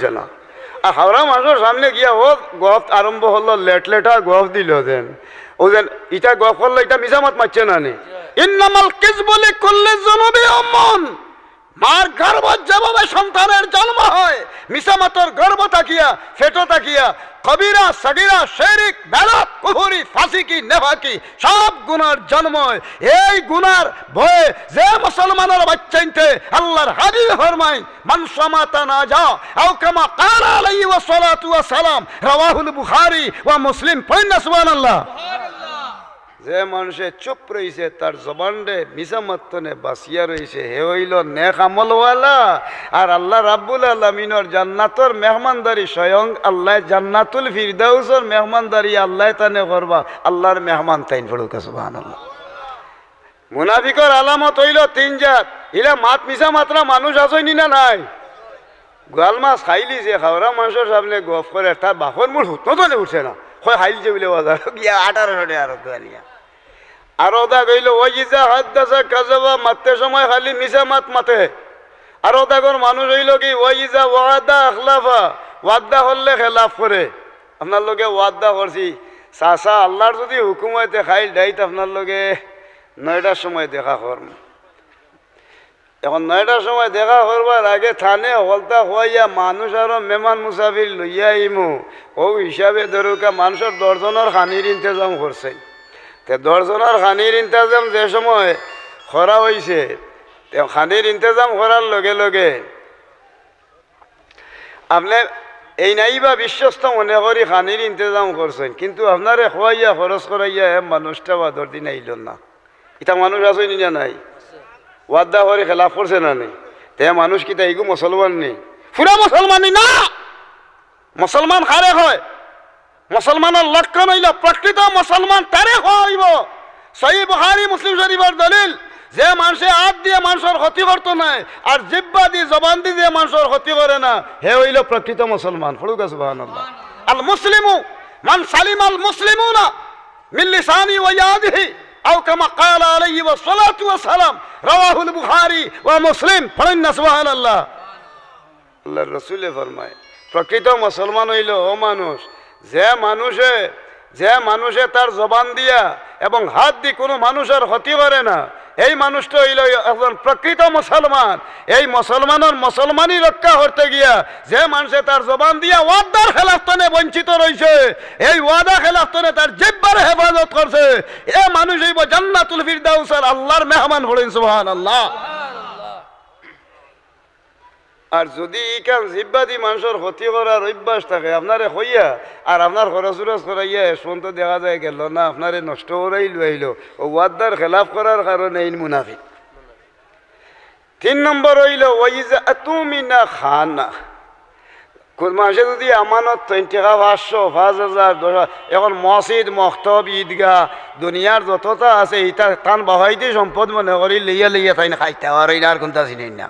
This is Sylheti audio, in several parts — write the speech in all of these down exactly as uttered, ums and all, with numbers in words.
না। আর হাওরা মানষর সামনে গিয়া ও গফ আরম্ভ করলো, লেট লেটা গফ দিল যেন। ও যেন ইটা গফ করলো, ইটা মিছা মাত মাতছে না নি? ইন্নামাল কিযবু লিকুল্লি যুনুবি উম্মুন। মার গর্ভত যেভাবে সন্তানের জন্ম হয়, মিছা মাতর গর্ভ থাকিয়া, পেটো থাকিয়া, কবিরা, সগিরা, শিরিক, বেদাত, কুফুরি, ফাসিকি, নেফাকি, সব গুনার জন্ম হয়। এই গুনার ভয়ে যে মুসলমানের বাচ্চাইন্তে আল্লাহর হাবিব ফরমাইন, মান সামাতা নাজা, আও কামা ক্বালা আলাইহি ওয়াসসালাতু ওয়াসসালাম, রাওয়াহুল বুখারী ওয়া মুসলিম। পড়ইন না সুবহানাল্লাহ। যে মানষে চুপ রইছে, তার জবানরে মিছা মাততনে বাচিয়া রইছে, হে অইলো নেক আমলওয়ালা। আর আল্লাহ রাব্বুল আলামিনর জান্নাতর মেহমানদারি, স্বয়ং আল্লায় জান্নাতুল ফিরদাউসর মেহমানদারি আল্লায় তানে করবা, আল্লাহর মেহমান তাইন। পড়ুক্কা সুবহানাল্লাহ। মুনাফিকর আলামত অইলো তিন জাত। ইলা মাত মিছা মাতরা মানুষ আছইন নি না নাই? গোয়াল মাছ খাইলিছে, হাওরা মানষর সামনে গফ করে, তার বাপর মুড় হুতনো তলে উঠছে না। কয় খাইলিছে বুলে বাজার গিয়া আঠারোশো টেকার আরো দোয়া নিয়া। আর ওটা কইলো, ওয়া ইযা হাদ্দাসা কাযাবা, মাততে সময় খালি মিছা মাত মাতে। আর ওটাগর মানুষ অইলো কি, ওয়া ইযা ওয়াদা আখলাফা, ওয়াদা করলে খেলাফ করে। আপনার লগে ওয়াদা করছি, চাচা, আল্লাহর যদি হুকুম অয় তে কাইল ডাইত আপনার লগে নয়টার সময় দেখা করমু। এখন নয়টার সময় দেখা করবার আগে তানে হকলতা খুয়াইয়া মানুষ আরো মেহমান মুসাফির লইয়া আইমু, অউ হিসাবে ধরুক্কা মানষর দশজনর খানির ইন্তেজাম করছে। তে দশজনর খানির ইন্তেজাম যে সময় করা অইছে, তে খানির ইন্তেজাম করার লগে লগে আপনে এই নাইবা বিশ্বস্ত মনে করি খানির ইন্তেজাম করছইন, কিন্তু আপনারে খুয়াইয়া খরচ করাইয়া হে মানুষটা বাদর দিন আইলো না। ইতা মানুষ আছইন নি না নাই? ওয়াদা করি খেলাফ করছে না নি? তে মানুষ কিতা ইগু মুসলমান নি? পুরা মুসলমান নি না। মুসলমান কারে কয়? মুসলমানর লক্ষণ অইলো প্রকৃত মুসলমান, তারে কওয়া অইবো। সহিহ বুখারী মুসলিম শরীফর দলিল, যে মানষে আত দিয়া মানষর ক্ষতি করতো নায়, আর জিব্বা দি, জবান দি যে মানষর ক্ষতি করে না, হে অইলো প্রকৃত মুসলমান। পড়ুক্কা সুবহানাল্লাহ। আল মুসলিমু মান সালিমাল মুসলিমুনা মিন লিসানিহি ওয়া ইয়াদিহি, আও কামা ক্বালা আলাইহি ওয়াসসালাতু ওয়াসসালাম, রাওয়াহুল বুখারী ওয়া মুসলিম। পড়ইন না সুবহানাল্লাহ। আল্লাহর রসুলে ফরমায়, প্রকৃত মুসলমান অইলো অউ মানুষ, যে মানুষে, যে মানুষে তার জবান দিয়া এবং হাত দি কুনু মানুষর ক্ষতি করে না, এই মানুষটা অইলো একজন প্রকৃত মুসলমান। এই মুসলমানর মুসলমানি রক্ষা করতে গিয়া যে মানষে তার জবান দিয়া ওয়াদার খেলাফ তনে বঞ্চিত রইছে, এই ওয়াদা খেলাফ তনে তার জিব্বার হেফাজত করছে, এ মানুষ অইবো জান্নাতুল ফিরদাউসর আল্লাহর মেহমান। পড়ইন সুবহানাল্লাহ। আর যুদি ইখান জিব্বা দি মানষর ক্ষতি করার অভ্যাস থাকে, আপনারে কইয়া আর আপনার খরচ উরচ করাইয়া শেষ পর্যন্ত দেখা যায় গেলো না, আপনারে নষ্ট করাইলো আইলো, অউ ওয়াদার খেলাফ করার কারণে ইন মুনাফিক। তিন নম্বর অইলো, ওয়া ইযা তুমিনা খানা। কুনু মানষে যুদি আমানত থইন, টেকা পাঁচশো, পাঁচ হাজার, দশ হাজার, এখন মসজিদ, মক্তব, ঈদগাহ, দুনিয়ার যততা আছে, ইতা তান বাফাইদি সম্পদ মনে করি লইয়া লইয়া তাইন খাইতা পারইন, আর কুনতা চিনইন না।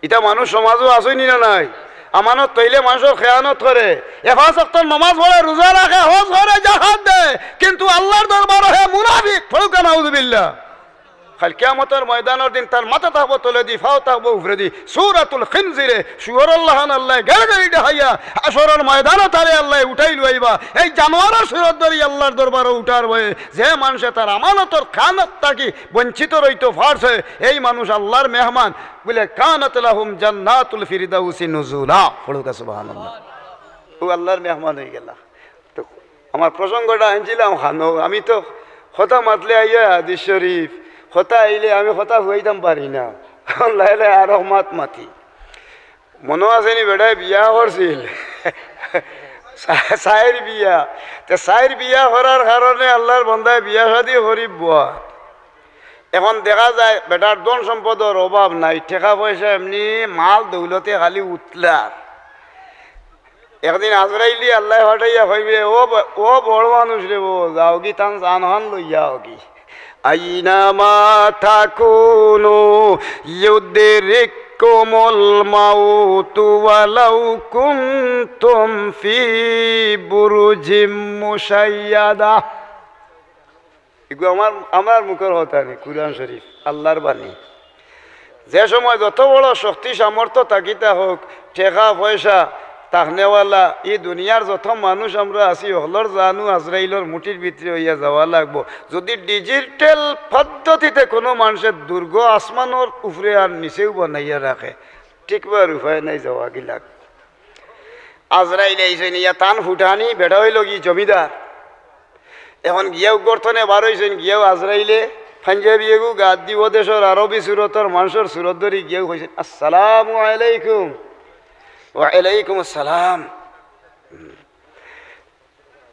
ইতা মানুষ সমাজো আছইন নি না নাই? আমানত থইলে মানষর খেয়ানত করে, এ পাঁচ ওয়াক্ত নমাজ পড়ে, রোজা রাখে, হজ করে, জাকাত দেয়, কিন্তু আল্লাহর দরবারো হে মুনাফিক। পড়ুক্কা নাউজুবিল্লাহ। কাইল কিয়ামতর ময়দানর দিন তার মাথা থাকবো তলেদি, ফাও থাকবো উপরেদি। সূরাতুল খিনজিরে, শুয়োরর লাখান আল্লায় গেড় গেড়ি দেখাইয়া হাশরর ময়দানো তারে আল্লায় উঠাই লইবা। এই জানোয়ারর সুরত ধরি আল্লাহর দরবারো উঠার ভয়ে যে মানষে তার আমানতর খেয়ানত থাকি বঞ্চিত রইতো পারছে, এই মানুষ আল্লাহর মেহমান। বুলে, কানাত লাহুম জান্নাতুল ফিরদাউসি নুজুলা। পড়ুক্কা সুবহানাল্লাহ। অউ আল্লাহর মেহমান অইগেলা। তো আমার প্রসঙ্গটা আনছিলাম খানো, আমি তো কথা মাতলে আইয়া হাদিস শরীফ, কথা আইলে আমি কথা হুয়াইতাম পারি না। লাইলে আরো মাত মাতি। মনো আছে নি, বেটায় বিয়া করছিল? চা-, চাইর বিয়া। তে চাইর বিয়া করার কারণে আল্লাহর বন্দায় বিয়া শাদি করি বওয়া। এখন দেখা যায় বেটার ধন সম্পদর অভাব নাই, টেকা পয়সা এমনি মাল দৌলতে খালি উতলার। একদিন আজরাইলরে আল্লায় পাঠাইয়া কইবে, "ও ব-, ও বড় মানুষ রে, ও যাওগি, তান জানহান লইয়া আওগি।" আইনামা তাকুনু ইউদরিককুমুল মাউতু ওয়ালাউ কুনতুম ফি বুরুজিম মুশাইয়াদা। ইগু আমার, আমার মুখর কথা নি, কুরআন শরীফ, আল্লাহর বাণী। যে সময় যত বড় শক্তি সামর্থ্য থাকিতা হোক, টেকা পয়সা, থাকনেওয়ালা, ই দুনিয়ার যত মানুষ আমরা আছি, হকলর জানউ আজরাইলর মুঠির ভিতরে অইয়া যাওয়া লাগবো। যুদি digital পদ্ধতিতে কুনু মানষে দুর্গ আসমানর উপরে আর নিচেউ বানাইয়া রাখে, টিকবার উপায় নাই, যাওয়াগি লাগবো। আজরাইল আইছইন, ইয়া তান ফুটানি বেটা অইলোগি জমিদার। এখন গিয়াউ গর্ত থনে বার অইছইন, গিয়াউ আজরাইলে পাঞ্জাবি এগু গাত দি ও দেশর আরবি সুরতর মানষর সুরত ধরি গিয়াউ কইছইন, "আসসালামু আলাইকুম।" "ওয়া আলাইকুম আসসালাম।"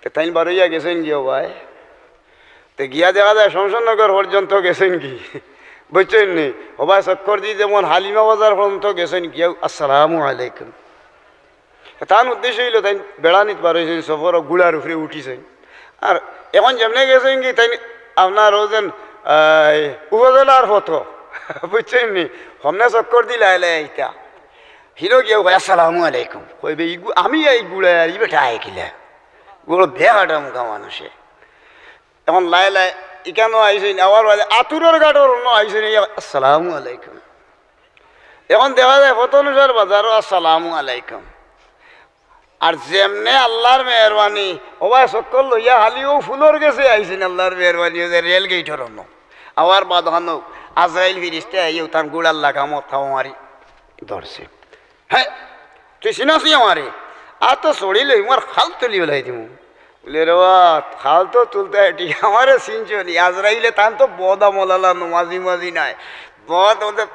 তে তাইন বার অইয়া গেছইন গিয়াউ ভাই। তে গিয়া দেখা যায় শমশেরনগর পর্যন্ত গেছইন গি, বুঝছইন নি? হবায় চক্কর দি যেমন হালিমা বাজার পর্যন্ত গেছইন গিয়াউ, "আসসালামু আলাইকুম।" তান উদ্দেশ্য অইলো তাইন বেড়ানিত বার অইছইন, সফর ঘুড়ার উপরে উঠিছইন। আর এখন যেমনে গেছইন গি তাইন আপনার অউ যেন, আহ, উপজেলার ফটো, বুঝছইন নি? হমনে চক্কর দি লাই লাই আইতা। হিনো গিয়াউ কয়, "আসসালামু আলাইকুম।" কইবে, "ইগু-, আমি এই ঘুড়ায় আর ই বেটা আয় কিলা?" গুলো বেহাটা মুখা মানুষে। এখন লাই লাই ইকানো আইছইন, আবার বাদে আতুরর ঘাটর অনো আইছইন, ইয়া, "আসসালামু আলাইকুম।" এখন দেখা যায় ফতনুসার বাজারও, "আসসালামু আলাইকুম।" আর যেমনে আল্লার মেহেরবানি, হবায় চক্কর লইয়া খালি অউ ফুলর গেছে আইছইন, আল্লার মেহেরবানি, অউ যে রেল গেইটর অনো। আবার বাদখানো আজরাইল ফিরিস্তা আইয়া তান ঘুড়ার লাগামো থাও মারি ধরছে। "হে, তুই চিনস নি আমারে? আর তো ছড়ি লই, মোর খাল তুলি উলাই দিমু।" বুলে, "রে বা, খাল তো তুলতে হয় ঠিক, আমারে চিনছ নি?" আজরাইলে তান তো বদ আমলালা, নমাজি মাজি নায়। বদ ওদের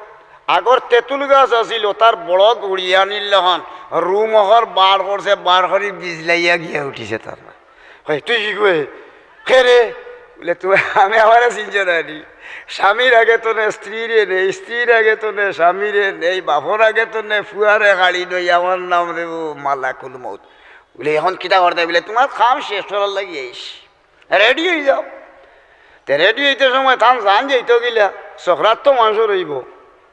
আগর তেঁতুল গাছ আছিল, তার বড় গুড়িয়ানির লহন রুম অখর বার করছে, বার করি বিজলাইয়া গিয়া উঠিছে তার। কয়, "তুই কি কয়? কে রে?" বুলে, "তুমি, আমি আমারে চিনছ না নি? স্বামীর আগে তো নে স্ত্রীরে নেই, স্ত্রীর আগে তো নে স্বামীরে নেই, বাপর আগে তো নে ফুয়ারে খালি নই, আমার নাম রে ও মালাকুল মউত।" বুলে, "এখন কিতা করতে?" বুলে, "তোমার কাম শেষ করার লাগি আইস, রেডি অই যাও।" তে রেডি অইতে সময় তান জান যাইতো গিলা, সকরাত তো মানষর অইবো,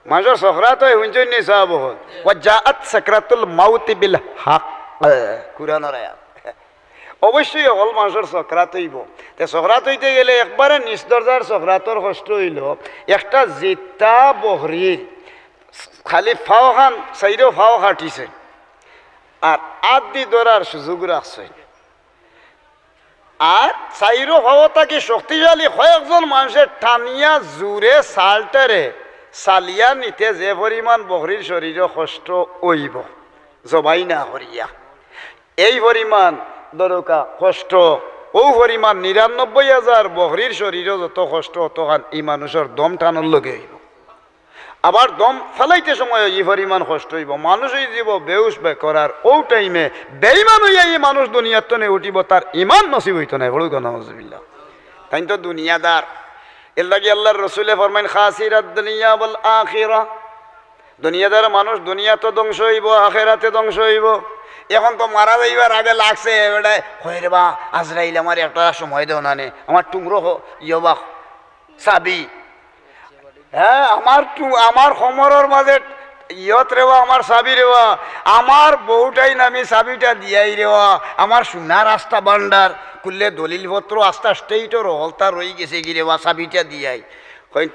মানষর সকরাত অয়, হুনছইন নি সাব অকল? "ওয়া জাআত সাকরাতুল মাউতি বিল হক।" কুরআনর আয়াত। অবশ্যই অকল মানষর সকরাত অইবো। তে সকরাত অইতে গেলে একবারে নিচ দরজার সকরাতর কষ্ট অইলো, একটা জিত্তা বকরির খালি ফাওখান, চাইরো ফাও কাটিছে, আর আত দি ধরার সুযোগ রাখছে। আর চাইরো ফাও থাকি শক্তিশালী কয়েকজন মানষে টানিয়া জুরে চালটারে চালিয়া নিতে যে পরিমাণ বকরির শরীরো কষ্ট অইবো, জবাই না করিয়া, এই পরিমাণ দরকা কষ্ট, অউ পরিমাণ নিরানব্বই হাজার বকরির শরীরো যত কষ্ট, অতখান ই মানুষর দম টানর লগে অইবো। আবার দম ফালাইতে সময় ই পরিমাণ কষ্ট অইবো, মানুষ অই যিবো বেহুশ বেকরার। অউ টাইমে বেঈমান অইয়া ই মানুষ দুনিয়ার তনে উঠিবো, তার ইমান নসিব অইতো নায়। বড় নাউজুবিল্লাহ। তাইন তো দুনিয়াদার। এর লাগি আল্লার রসুলে ফরমাইন, "খাসিরাদ দুনিয়া ওয়াল আখিরা।" দুনিয়াদার মানুষ দুনিয়াত ধ্বংস অইবো, আখেরাতে ধ্বংস অইবো। এখন তো মারা যাইবার আগে লাগছে, এ বেটায় কয়, "রে বা, আজরাইল, আমারে একটা সময় দেও না নে, আমার টুমরো হ-, ইয়ো বা চাবি।" হ্যাঁ, আমার টু-, আমার কোমরর মাঝে ইয়ত রে বা, আমার চাবি রে বা, আমার বউটাইন আমি চাবিটা দিয়াই রে বা, আমার সোনার আস্তা ভান্ডার, খুললে দলিলপত্র আস্তা স্টেটর হলতা রই গেছে গি রে বা, চাবিটা দিয়াই। কইন,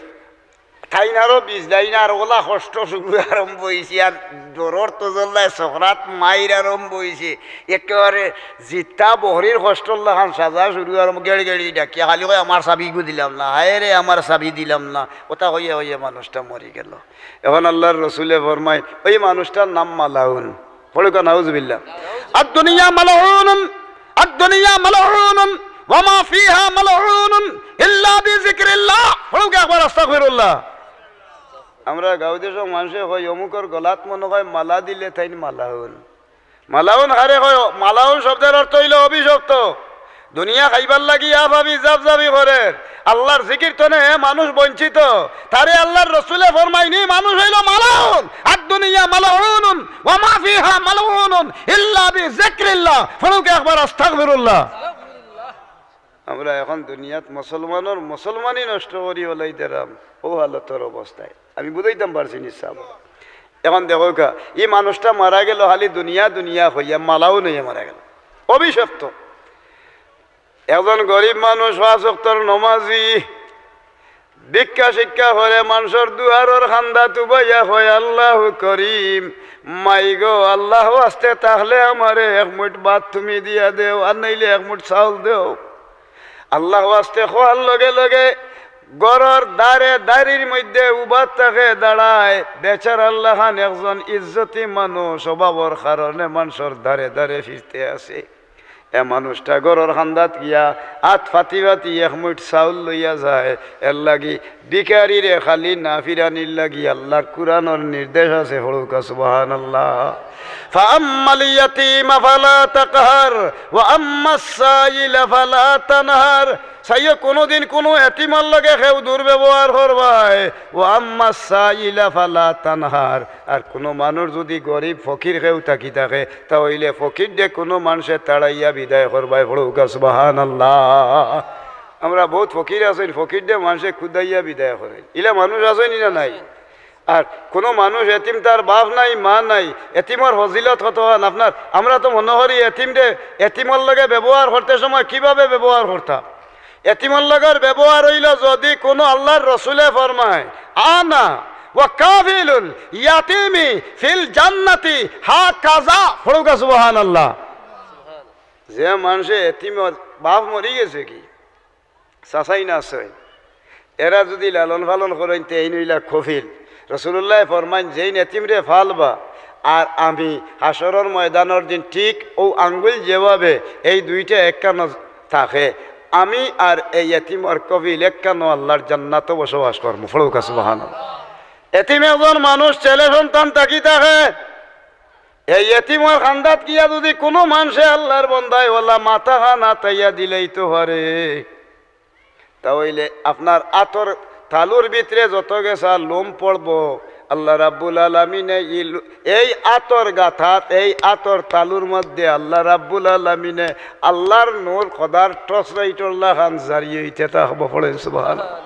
তাইন আরো বিজলাইন আর ওলা কষ্ট শুরু আরম্ভ অইছে, আর ডরর তজল্লায় সকরাত মাইর আরম্ভ অইছে। একেবারে জিত্তা বকরির কষ্টর লাখান সাজা শুরু আরম্ভ, গেড়গেড়ি ডাকিয়া খালি কয়, "আমার চাবিগু দিলাম না, হায় রে, আমার চাবি দিলাম না।" ওটা কইয়া কইয়া মানুষটা মরি গেলো। এখন আল্লার রসুলে ফরমাইন, ওই মানুষটার নাম মালাউন। পড়ুক্কা নাউজুবিল্লাহ। আদ দুনিয়া মালাউনুন, আদ দুনিয়া মালাউনুন, ওয়া মা ফিহা মালাউনুন, ইল্লা বিযিকরিল্লাহ। পড়ুক্কা একবার আস্তাগফিরুল্লাহ। আমরা গাঁও দেশর মানষে কয়, "অমুকর গলাত মনো কয় মালা দিলে তাইন মালাউন।" মালাউন কারে কয়? মালাউন শব্দর অর্থ অইলো অভিশপ্ত। দুনিয়া খাইবার লাগি আফাফি জাফজাফি করের, আল্লার জিকির তনে মানুষ বঞ্চিত। তারে আল্লার রসুলে ফরমাইন, ই মানুষ অইলো মালাউন। আদ দুনিয়া মালাউনুন, ওয়া মা ফিহা মালাউনুন, ইল্লা বিযিকরিল্লাহ। পড়ুক্কা একবার আস্তাগফিরুল্লাহ। আমরা এখন দুনিয়াত মুসলমানর মুসলমানি নষ্ট করি ওলাই দেরাম, অউ হালতর অবস্থায়। আমি বুঝাইতাম পারছি নি সাব? এখন দেখউক্কা, ই মানুষটা মারা গেলো খালি দুনিয়া দুনিয়া কইয়া, মালাউন অইয়া মারা গেলো, অভিশপ্ত। একজন গরিব মানুষ, পাঁচ ওয়াক্তর নমাজি, ভিক্ষা শিক্ষা করে, মানষর দুয়ারর কান্দাত উবাইয়া কয়, "আল্লাহু করিম, মাই গো, আল্লাহ ওয়াস্তে তাইলে আমারে এক মুইট ভাত তুমি দিয়া দেও, আর নাইলে এক মুইট চাউল দেও।" আল্লাহ ওয়াস্তে কওয়ার লগে লগে ঘরর দ্বারে, দাড়ির মধ্যে উবা থাকে, দাঁড়ায়। বেচারার লাখান একজন ইজ্জতি মানুষ, অভাবর কারণে মানষর দ্বারে দ্বারে ফিরতে আছে। এ মানুষটা ঘরর কান্দাত গিয়া আত পাতি পাতি এক মুইট চাউল লইয়া যায়। এর লাগি ভিখারিরে খালি না ফিরানির লাগি আল্লাহর কুরআনর নির্দেশ আছে, পড়ুক্কা সুবহানাল্লাহ। فأما اليتيم فلا تقهر وأما السائل فلا تنهر। চাইও, কুনুদিন কুনু এতিমর লগে কেউ দুর্ব্যবহার করবায়, وأما السائل فلا تنهر। আর কুনু মানুষ যুদি গরিব ফকির কেউ থাকি থাকে, তা অইলে ফকিররে কুনু মানষে তাড়াইয়া বিদায় করবায়, পড়ুক্কা সুবহানাল্লাহ। আমরা বউত ফকির আছইন, ফকিররে মানষে কুদাইয়া বিদায় করে, ইলা মানুষ আছইন নি না নাই? আর কুনু মানুষ এতিম, তার বাপ নাই, মা নাই, এতিমর ফজিলত কতখান আপনার, আমরা তো মনো করি এতিমরে, এতিমর লগে ব্যবহার করতে সময় কিভাবে ব্যবহার করতা? এতিমর লগর ব্যবহার অইলো, যুদি কুনু আল্লাহর রসুলে ফরমায়, "আনা ওয়া কাফিলুল ইয়াতিমি ফিল জান্নাতি হাকাযা", পড়ুক্কা সুবহানাল্লাহ। যে মানষে এতিমর বাপ মরি গেছে কি, চাচাই না আছে, এরা যুদি লালন পালন করইন, তে এইন অইলা কফিল। রসুলুল্লায় ফরমাইন, "যেইন এতিমরে পালবা, আর আমি হাশরর ময়দানর দিন ঠিক অউ আঙ্গুল যেভাবে এই দুইটা একখানো থাকে, আমি আর এই এতিম আর কফিল একখানো আল্লাহর জান্নাতো বসবাস করমু।" পড়ুক্কা সুবহানাল্লাহ। এতিম একজন মানুষ ছেলে সন্তান থাকি থাকে, এই এতিমর কান্দাত গিয়া যুদি কুনু মানষে আল্লাহর বন্দায় অলা মাথাখান আতাইয়া দিলাইতো পারে, তা অইলে আপনার আতর তালুর ভিতরে যত গেছা লোম পড়বো, আল্লাহ রাব্বুল আলামিনে ই লো-, এই আতর গাথাত, এই আতর তালুর মধ্যে আল্লাহ রাব্বুল আলামিনে আল্লাহর নূর, খোদার টর্চ লাইটর লাখান জারি অইতে থাকবো। পড়েন সুবহানাল্লাহ।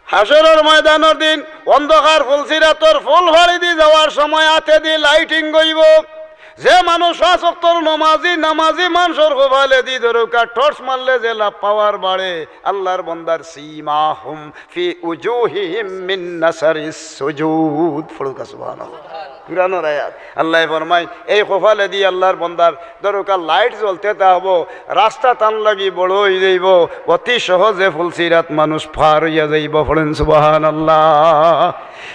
হাশরর ময়দানর দিন অন্ধকার ফুলসিরাতর ফুল ফাড়ি দি যাওয়ার সময় আতেদি লাইটিং অইবো। যে মানুষ পাঁচ ওয়াক্তর নমাজি, নামাজি মানষর কপালেদি ধরুক্কা টর্চ মারলে যে লাভ পাওয়ার বাড়ে, আল্লাহর বন্দার "সিমাহুম ফি উজুহিহিম মিন নাসারিস সুজুদ", পড়ুক্কা সুবহানাল্লাহ। কুরআনর আয়াত। আল্লায় ফরমাইন, এই কপালেদি আল্লাহর বন্দার ধরুক্কা লাইট জ্বলতে থাকবো, রাস্তা তান লাগি বড় অই যাইবো, অতি সহজে ফুলসিরাত মানুষ পার অইয়া যাইবো। পড়েন সুবহানাল্লাহ।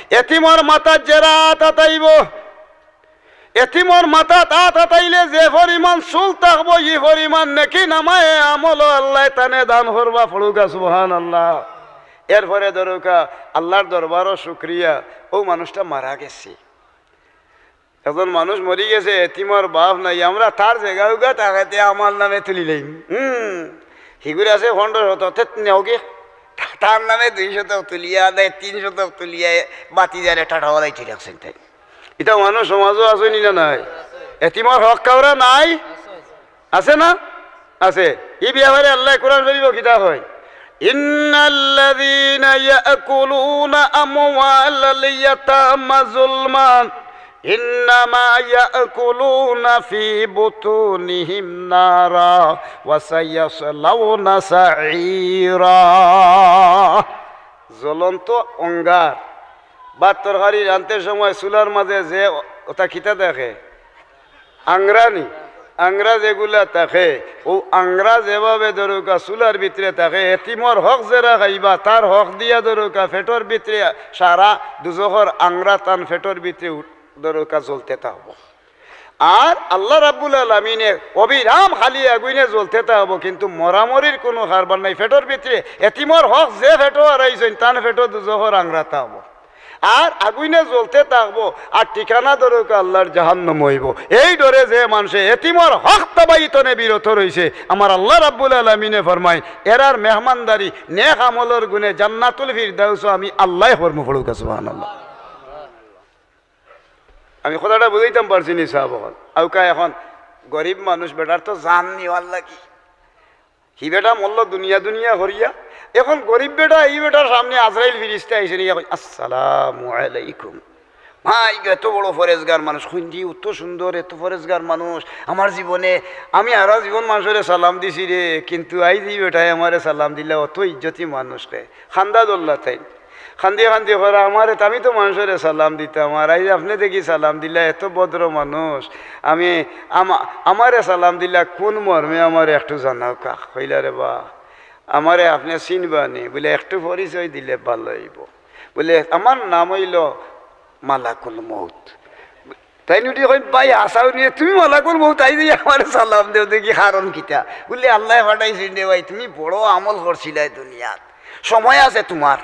এতিমর মাথাত যেরা আত আতাইবো, এতিমর মাথাত আত আতাইলে যে পরিমাণ চুল থাকবো, ই পরিমাণ নেকি নামায়ে আমলও আল্লায় তানে দান করবা। পড়ুক্কা সুবহানাল্লাহ। এরপরে ধরুক্কা আল্লাহর দরবারও শুকরিয়া, অউ মানুষটা মারা গেছে। একজন মানুষ মরি গেছে, এতিমর বাপ নাই, আমরা তার জাগা উগা থাকাইতে আমার নামে তুলিলাইমু। হুম, হিগুর আছে পনেরো শতক, তে নেও গি, তার নামে দুই শতক তুলিয়া দেয়, তিন শতক তুলিয়া বাতি জ্বালে টাটা বালাই ঠিক রাখছেন তাই। ইতা মানুষ সমাজও আছে নি না নাই? এতিমর হক কাউরা নাই? আছে না? আছে। ই ব্যাপারে আল্লায় কুরআন শরীফো কিতা কয়? ইন্নাল্লাযীনা ইয়াকুলুনা আমওয়ালাল ইয়াতামা যুলমান ইন্নামা ইয়াকুলুনা ফি বুতুনিহিম নারা ওয়া সায়াসলাউনা সাঈরা। জ্বলন্ত অঙ্গার। ভাত তরকারি রানতে সময় চুলার মাঝে যে ওটা কিতা থাকে? আংরা নি? আংরা যেগুলা থাকে, অউ আংরা যেভাবে ধরুক্কা চুলার ভিতরে থাকে, এতিমর হক যেরা খাইবা, তার হক দিয়া ধরুক্কা পেটর ভিতরে সারা দুজখর আংরা তান পেটর ভিতরে উঠ-, ধরুক্কা জ্বলতে থাকবো। আর আল্লাহ রাব্বুল আলামিনে অবিরাম খালি আগুইনে জ্বলতে থাকবো, কিন্তু মরামরির কুনু কারবার নাই। পেটর ভিতরে এতিমর হক যে পেটো হারাইছইন, তান পেটো দুজখর আংরা থাকবো। আর আগুইনে জ্বলতে থাকবো, আর ঠিকানা ধরুক্কা আল্লাহর জাহান্নাম অইবো। এই ডরে যে মানষে এতিমর হক তাবাই তনে বিরত রইছে, আমার আল্লাহ রাব্বুল আলামিনে ফরমাইন, এরার মেহমানদারি নেক আমলর গুণে জান্নাতুল ফিরদাউসও আমি আল্লায় করমু। পড়ুক্কা সুবহানাল্লাহ। আমি কথাটা বুঝাইতাম পারছি নি সাব অকল? আউক্কা এখন গরিব মানুষ বেটার তো জান নিওয়ার লাগি। হি বেটা মরলো দুনিয়া দুনিয়া করিয়া। এখন গরিব বেটা, ই বেটার সামনে আজরাইল ফিরিস্তা আইছে নি, কয়, "আসসালামু আলাইকুম।" "ভাই, এত বড় ফরেজগার মানুষ, কইন দি, অত সুন্দর, এত ফরেজগার মানুষ, আমার জীবনে, আমি হারা জীবন মানষরে সালাম দিছি রে, কিন্তু আইজ ই বেটায় আমারে সালাম দিলা, অত ইজ্জতি মানুষ কে।" খান্দা ধরলা তাইন। খান্দি খান্দি কইরা, "আমারে তো, আমি তো মানষরে সালাম দিতাম, আর আইজ আপনে দেখি সালাম দিলা, এত ভদ্র মানুষ, আমি, আমা-, আমারে সালাম দিলা কুন মর্মে, আমারে একটু জানাউক্কা।" কইলা, "রে বা, আমারে আপনে চিনবা নি?" বুলে, "একটু পরিচয় দিলে ভালা অইবো।" বুলে, "আমার নাম অইলো মালাকুল মউত।" তাইন উঠি কইন, "ভাই, হাছাউ নি, তুমি মালাকুল মউত, আইজ আমারে সালাম দেও দেখি, কারণ কিতা?" বুলে, "আল্লায় পাঠাইছইন রে ভাই, তুমি বড় আমল করছিলায় দুনিয়াত, সময় আছে তুমার।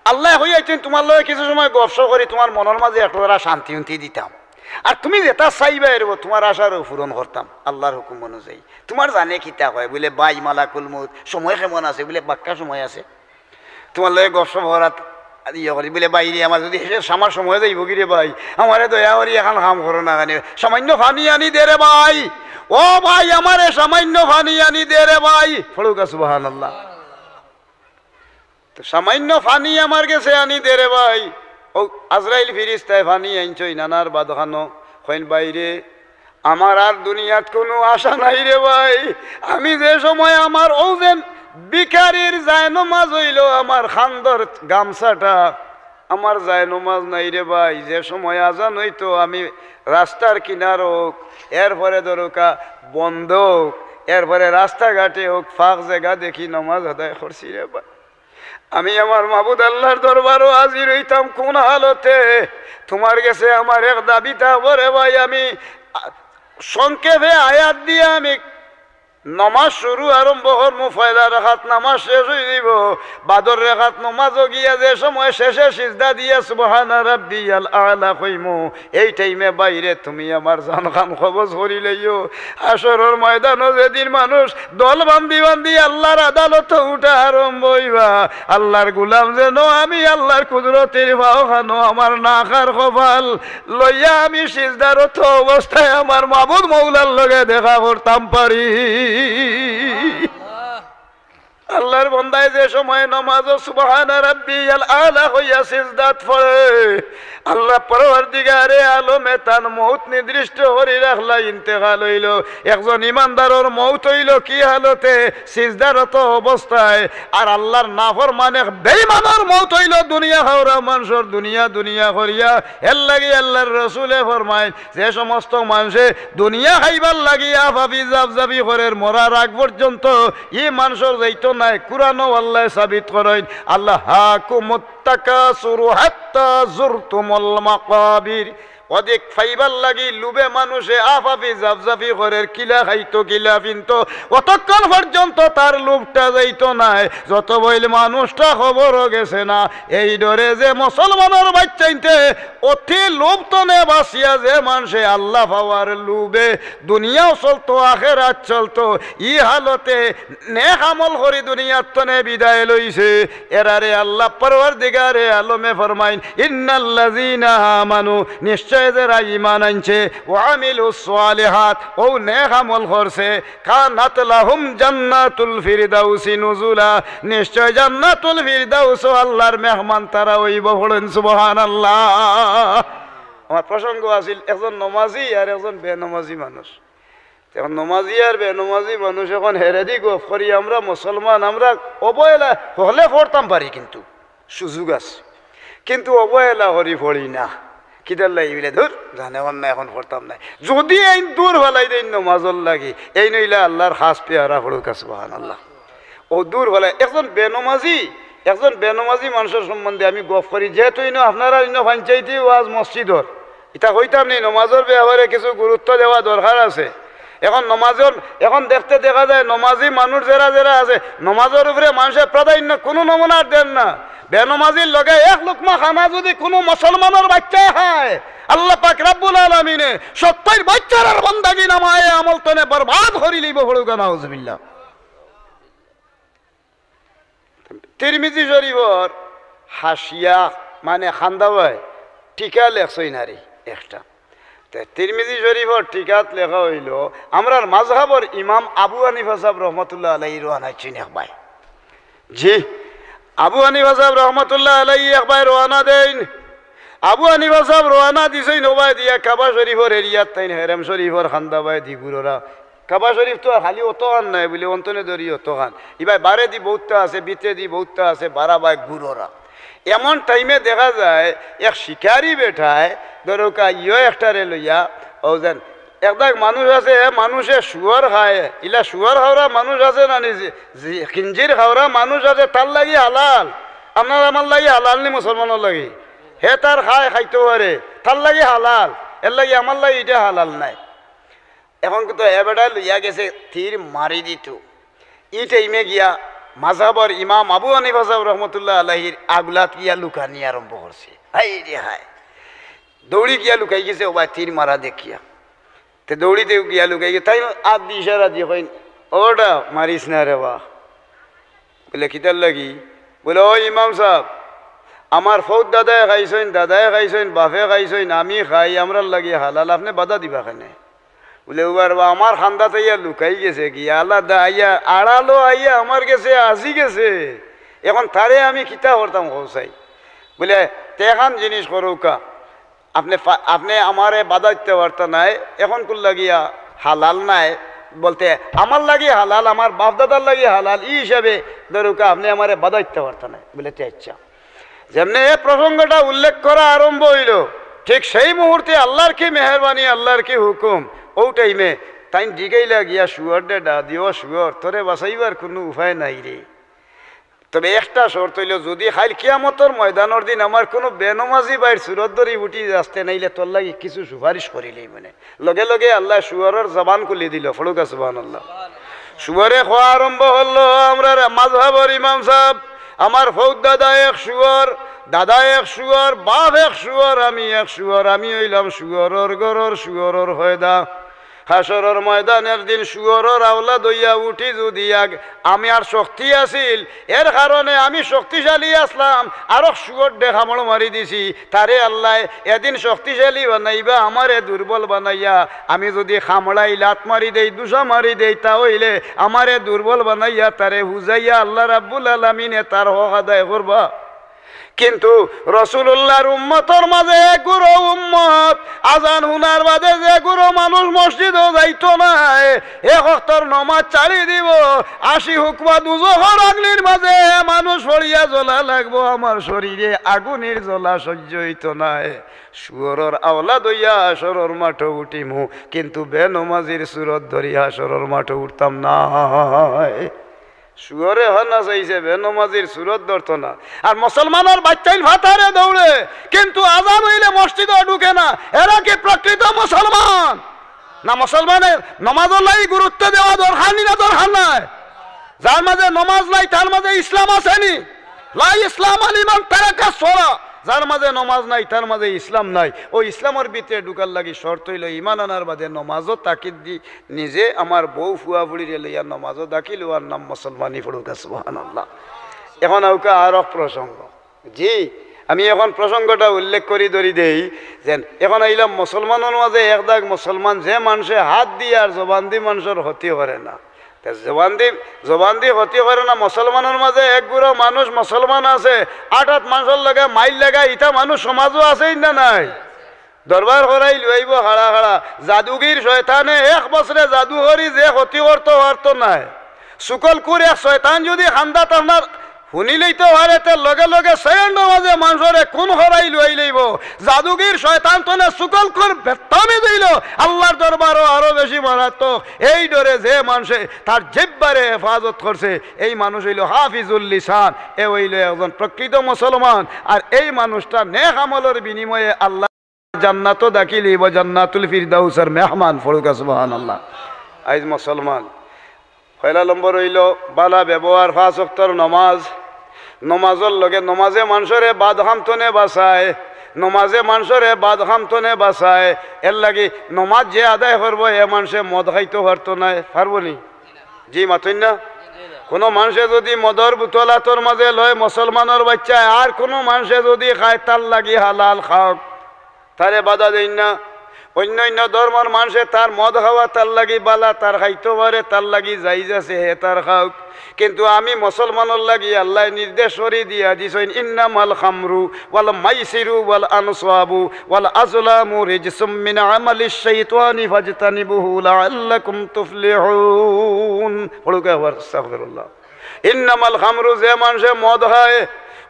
আল্লায় কইয়াইছইন তুমার লগে কিছু সময় গফসফ করি, তুমার মনর মাঝে একটু তারা শান্তি উন্তি দিতাম, আর তুমি যেটা চাইবায় রে বা, তুমার আশারও পূরণ করতাম আল্লার হুকুম অনুযায়ী। তুমার জানে কিতা কয়?" বুলে, "ভাই মালাকুল মউত, সময় কেমন আছে?" বুলে, "বাক্কা সময় আছে।" তুমার লগে গফসফ করাত ইয়ে করি, বুলে, "ভাই রে, আমার যদি শেষ, আমার সময় যাইবোগি রে ভাই, আমারে দয়া করি একখান কাম করো না কেনে, সামান্য পানি আনি দে রে ভাই, ও ভাই, আমারে সামান্য পানি আনি দে রে ভাই।" পড়উক্কা সুবহানাল্লাহ। তো সামান্য পানি আমার গেছে আনি দে রে ভাই। অউ আজরাইল ফিরিস্তায় পানি আনছইন, আনার বাদ খানো কইন, "ভাই রে, আমার আর দুনিয়াত কুনু আশা নাই রে ভাই। আমি যে সময় আমার অউ যেন ভিখারির জায়নমাজ অইলো আমার কান্দর গামছাটা, আমার জায়নমাজ নাই রে ভাই। যে সময় আজান অইতো আমি রাস্তার কিনার অউক, এরপরে ধরউক্কা বন্দো অউক, এরপরে রাস্তাঘাটে অউক, ফাঁক জেগা দেখি নমাজ আদায় করছি রে ভাই। আমি আমার মাবুদ আল্লার দরবারো হাজির অইতাম কুন হালতে? তুমার গেছে আমার এক দাবি থাকবো রে ভাই, আমি, আ, সংক্ষেপে আয়াত দিয়া আমি নমাজ শুরু আরম্ভ করমু, পয়লা রাকাত নমাজ শেষ অইযিবো, বাদর রাকাত নমাজো গিয়া যে সময় শেষে সিজদা দিয়া সুবহানা রাব্বিয়াল আলা কইমু, এই টাইমে ভাই রে তুমি আমার জানখান কবজ করি লইও।" হাশরর ময়দানো যেদিন মানুষ দল বান্ধি বান্ধি আল্লার আদালতো উঠা আরম্ভ অইবা, আল্লার গুলাম যেন আমি আল্লার কুদরতির পাওখানো আমার নাক আর কপাল লইয়া আমি সিজদারত অবস্থায় আমার মাবুদ মৌলার লগে দেখা করতাম পারি। আল্লার বন্দায় যে সময় নমাজো সুবহানা রাব্বিয়াল আলা কইয়া সিজদাত পড়ে, আল্লা পরওয়ারদিগারে আলমে তান মউত নির্দিষ্ট করি রাখলা, ইন্তেকাল অইলো। একজন ইমানদারর মউত অইলো কি হালতে? সিজদারত অবস্থায়। আর আল্লার নাফরমান এক বেইমানর মউত অইলো দুনিয়া খাওরা মানষর দুনিয়া দুনিয়া করিয়া। এরলাগি আল্লার রসুলে ফরমাইন, যে সমস্ত মানষে দুনিয়া খাইবার লাগি আফাফি জাফজাফি করের মরার আগ পর্যন্ত, ই মানষর যাইতো নায়। কুরআনো আল্লায় সাবিত করইন, "আলহাকুমুত তাকাসুরু হাত্তা জুরতুমুল মাকাবির।" অধিক পাইবার লাগি লুভে মানষে আফাফি জাফজাফি করের, কিলা খাইতো, কিলা ফিনতো, অতক্ষণ পর্যন্ত তার লুভটা যাইতো নায়। যত বইল মানুষটা কবরো গেছে না, এই ডরে যে মুসলমানর বাইচ্চাইন্তে অতি লুভ তনে বাচিয়া যে মানষে আল্লা পাওয়ার লুভে দুনিয়াও চলতো, আখেরাত চলতো, ই হালতে নেক আমল করি দুনিয়ার তনে বিদায় লইছে। এরারে আল্লা পরওয়ারদিগারে আলমে ফরমাইন, "ইন্নাল্লাযীনা আমানু", নিশ্চয় যেরা ঈমান আনছে, "ওয়া আমিলুস সালিহাত", অউ নেক আমল করছে, "কানাত লাহুম জান্নাতুল ফিরদাউসি নুজুলা", নিশ্চয় জান্নাতুল ফিরদাউসো আল্লার মেহমান তারা অইবো। পড়ইন সুবহানাল্লাহ। আমার প্রসঙ্গ আছিল একজন নমাজি আর একজন বেনমাজি মানুষ। এখন নমাজি আর বেনমাজি মানুষ, এখন হেরেদি গফ করি, আমরা মুসলমান, আমরা অবহেলা হকলে পড়তাম পারি, কিন্তু সুযোগ আছে, কিন্তু অবহেলা করি পড়ি না। কিতার লাগি বুলে, "ধুর, জানে অর না, এখন পড়তাম না।" যদি এইন দূর ফালাই দেইন নমাজর লাগি, এইন অইলা আল্লার খাস পেয়ারা, পড়উক্কা সুবহানাল্লাহ। অউ দূর ফালাই, একজন বেনমাজি, একজন বেনমাজি মানষর সম্বন্ধে আমি গফ করি, যেহেতু ইনো আপনারার ইনো পঞ্চায়েতি ওয়াজ মসজিদর, ইতা কইতাম নি, নমাজর ব্যাপারে কিছু গুরুত্ব দেওয়া দরকার আছে। এখন নমাজর, এখন দেখতে দেখা যায় নমাজি মানুষ যেরা যেরা আছে, নমাজর উপরে মানষে প্রাধান্য কুনু নমুনার দেন না। বেনমাজির লগে এক লুকমা খানা যদি কুনু মুসলমানর বাইচ্চায় খায়, আল্লা পাক রাব্বুল আলামিনে সত্তইর বছরর বন্দাগি নামায়ে আমল তনে বরবাদ করি লইবো। পড়উক্কা নাউজুবিল্লাহ। তিরমিজি শরীফর হাশিয়া মানে খান্দাওয়ায় টিকা লেখছইন আরি একটা। তে তিরমিজি শরীফর টিকাত লেখা অইলো, আমরার মাযহাবর ইমাম আবু হানিফা সাব রহমতুল্লাহ আলাইহি রওয়ানা অইছইন একবায়। জি, আবু হানিফা সাব রহমতুল্লাহ আলাইহি একবায় রওয়ানা দেইন। আবু হানিফা সাব রওয়ানা দিছইন অবায় দিয়া কাবা শরীফর এরিয়াত, তাইন হেরেম শরীফর খান্দাবায় দি ঘুররা। কাবা শরীফ তো আর খালি অতখান নায় বুলে অন্তনে ধরি অতখান। ইবায় বারেদি বউততা আছে, ভিতরেদি বউততা আছে, বারাবায় ঘুররা। এমন টাইমে দেখা যায় এক শিকারি বেটায় ধরউক্কা ইয়ো একটারে লইয়া, অউ যেন একদাগ মানুষ আছে, হে মানুষে শুয়র খায়, ইলা শুয়র খাওরা মানুষ আছে না নি? জি, জি, খিঞ্জির খাওরা মানুষ আছে, তার লাগি হালাল। আপনার আমার লাগি হালাল নি মুসলমানর লাগি? হে তার খায়, খাইতো পারে, তার লাগি হালাল, এর লাগি আমার লাগি ইটা হালাল নায়। এখন কিন্তু হে বেটায় লইয়া গেছে তীর মারি দিতো। ই টাইমে গিয়া মাযহাবর ইমাম আবু হানিফা সাব রহমতুল্লাহ আলাইহির আগুলাত গিয়া লুকানি আরম্ভ করছে। হায় রে হায়, দৌড়ি গিয়া লুকাই গেছে অবায় তীর মারা দেখিয়া। তে দৌড়িতে গিয়া লুকাই গিয়া তাইন আত দি ইশারা দি কইন, "ওটা মারিস না রে বা।" বুলে, "কিতার লাগি?" বুলে, "ও ইমাম সাব, আমার ফৌত দাদায় খাইছইন, দাদায় খাইছইন, বাফে খাইছইন, আমি খাই, আমরার লাগি হালাল, আপনে বাধা দিবা কেনে?" বুলে, "ও বা রে বা, আমার খান্দাত আইয়া লুকাই গেছে গিয়া, আলাদা আইয়া, আড়ালো আইয়া আমার গেছে আসি গেছে, এখন তারে আমি কিতা করতাম কও চাই?" বুলে, "তে এখান জিনিস করউক্কা, আপনে ফা-, আপনে আমারে বাধা দিতা পারতা নায়, এখনকুর লাগিয়া হালাল নায়, বলতে আমার লাগি হালাল, আমার বাফ দাদার লাগি হালাল, ই হিসাবে ধরউক্কা আপনে আমারে বাধা দিতা পারতা নায়।" বুলে, "তে আচ্ছা।" যেমনে এ প্রসঙ্গটা উল্লেখ করা আরম্ভ অইলো, ঠিক সেই মুহূর্তে আল্লার কি মেহেরবানি, আল্লার কি হুকুম, অউ টাইমে তাইন জিগাইলা গিয়া শুয়ররে ডাক দি, "ও শুয়র, তোরে বাঁচাইবার কুনু উপায় নাই রে।" তবে একটা শর্ত অইলো, যুদি কাইল কিয়ামতর ময়দানর দিন আমার কুনু বেনমাজি ভাইর সুরত ধরি উঠি যাস তে, নাইলে তোর লাগি কিছু সুপারিশ করিলেই মানে। লগে লগে আল্লায় শুয়রর জবান খুলি দিলো, ফড়ুকা সুবহানাল্লাহ। শুয়রে কওয়া আরম্ভ করলো, "আমরার মাযহাবর ইমাম সাব, আমার ফৌত দাদা এক শুয়র, দাদা এক শুয়র, বাফ এক শুয়র, আমি এক শুয়র, আমি অইলাম শুয়রর ঘরর শুয়রর ফয়দা।" হাশরর ময়দানর দিন শুয়রর আওলাদ অইয়া উঠি যুদি আগ-, আমি আর শক্তি আছিল, এর কারণে আমি শক্তিশালী আছলাম, আরক শুয়ররে কামড় মারি দিছি, তারে আল্লায় এদিন শক্তিশালী বানাইবা, আমারে দুর্বল বানাইয়া। আমি যুদি কামড়াই, লাত মারি দেই, দুষা মারি দেই, তা অইলে আমারে দুর্বল বানাইয়া তারে হুজাইয়া আল্লা রাব্বুল আলামিনে তার হক আদায় করবা। কিন্তু রাসুলুল্লাহর উম্মতর মাঝে এগুরো উম্মত, আজান হুনার বাদে যেগুরো মানুষ মসজিদো যাইতো নায়, এক ওয়াক্তর নমাজ ছাড়ি দিবো, আশি হুকমা দুজখর আগুনির মাঝে মানুষ পড়িয়া জ্বলা লাগবো, আমার শরীরে আগুনির জ্বলা সহ্য অইতো নায়। শুয়রর আওলাদ অইয়া হাশরর মাঠো উঠিমু, কিন্তু বেনমাজির সুরত ধরি হাশরর মাঠো উঠতাম নায়। শুয়রে হনা চাইছে, বেনমাজির সুরত ধরতো না। আর মুসলমানর বাইচ্চাইন ফাতারে দৌড়ে, কিন্তু আজান অইলে মসজিদো ঢুকে না। এরা কি প্রকৃত মুসলমান? না, মুসলমানে নমাজর লাগি গুরুত্ব দেওয়া দরকার নি না দরকার নায়? যার মাঝে নমাজ নাই, তার মাঝে ইসলাম আছে নি? লা ইসলামা লিমান তারাকাস সালাহ। যার মাঝে নমাজ নাই, তার মাঝে ইসলাম নাই। অউ ইসলামর ভিতরে ঢুকার লাগি শর্ত অইলো ইমান আনার বাদে নমাজো তাকিদ দি নিজে আমার বউ ফুয়া ফুড়িরে লইয়া নমাজো দাখিল অওয়ার নাম মুসলমানি, ফড়ুকা সুবহানাল্লাহ। এখন আউক্কা আরক প্রসঙ্গ। জি, আমি এখন প্রসঙ্গটা উল্লেখ করি ধরি দেই, যেন এখন আইলাম মুসলমানর মাঝে এক দাগ মুসলমান, যে মানষে হাত দি আর জবান দি মানষর ক্ষতি করে না। তে জবান দি, জবান দি ক্ষতি করে না, মুসলমানর মাঝে এগুরো মানুষ মুসলমান আছে, আটাত মানষর লগে মাইর লাগা, ইতা মানুষ সমাজো আছে না নাই? দরবার করাই লইবো খাড়া খাড়া। জাদুগির শয়তানে এক বছরে জাদু করি যে ক্ষতি করতো পারতো নায়। চুগলখুর এক শয়তান যুদি কান্দাত আপনার হুনি লইতো পারে, তে লগে লগে সেকেন্ডর মাঝে মানষরে খুন করাই লই লইবো। জাদুগির শয়তান তনে চুগলখুর বেত্তামি দিলো, আল্লার দরবারো আরো বেশি মারাত্মক। এই ডরে যে মানষে তার জিব্বারে হেফাজত করছে, এই মানুষ অইলো হাফিজুল লিসান, এ অইলো একজন প্রকৃত মুসলমান। আর এই মানুষটা নেক আমলর বিনিময়ে আল্লা জান্নাতো দাখিল অইবো, জান্নাতুল ফিরদাউসর মেহমান, ফড়ুকা সুবহানাল্লাহ। আইজ মুসলমান, পয়লা নম্বর অইলো ভালা ব্যবহার, পাঁচ ওয়াক্তর নমাজ। নমাজর লগে, নমাজে মানষরে বাদ কাম তনে বাঁচায়, নমাজে মানষরে বাদ কাম তনে বাঁচায়। এরলাগি নমাজ যে আদায় করবো, এ মানষে মদ খাইতো পারতো নায়, পারবো নি? জি, মাতইন না? কুনু মানষে যুদি মদর বুতল আতর মাঝে লয় মুসলমানর বাইচ্চায়, আর কুনু মানষে যুদি খায়, তার লাগি হালাল খাউক, তারে বাধা দেইন না। অইন্য অইন্য ধর্মর মানষে তার মদ খাওয়া তার লাগি বালা, তার খাইতো পারে, তার লাগি জাইজ আছে, হে তার খাউক। কিন্তু আমি মুসলমানর লাগি আল্লায় নির্দেশ করি দিয়া দিছইন, "ইন্নামাল খামরু ওয়াল মাইসিরু ওয়াল আনসাবু ওয়াল আজলামু রিজসুম মিন আমালিশ শাইতানি ফাজতানিবুহু লাআল্লাকুম তুফলিহুন।" পড়ুক একবার, আস্তাগফিরুল্লাহ। ইন্নামাল খামরু, যে মানষে মদ খায়,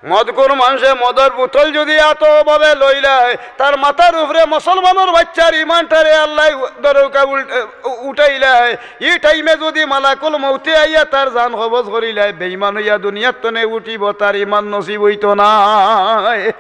মদখুর মানষে মদর বোতল যুদি আতো ভাবে লইলায়, তার মাথার উপরে মুসলমানর বাইচ্চার ইমানটারে আল্লায় ধরউক্কা উল্ট-, উঠাইলায়, ই টাইমে যুদি মালাকুল মউতে আইয়া তার জান কবজ করিলায়, বেইমান অইয়া দুনিয়ার তনে উঠিবো, তার ইমান নসিব অইতো নায়।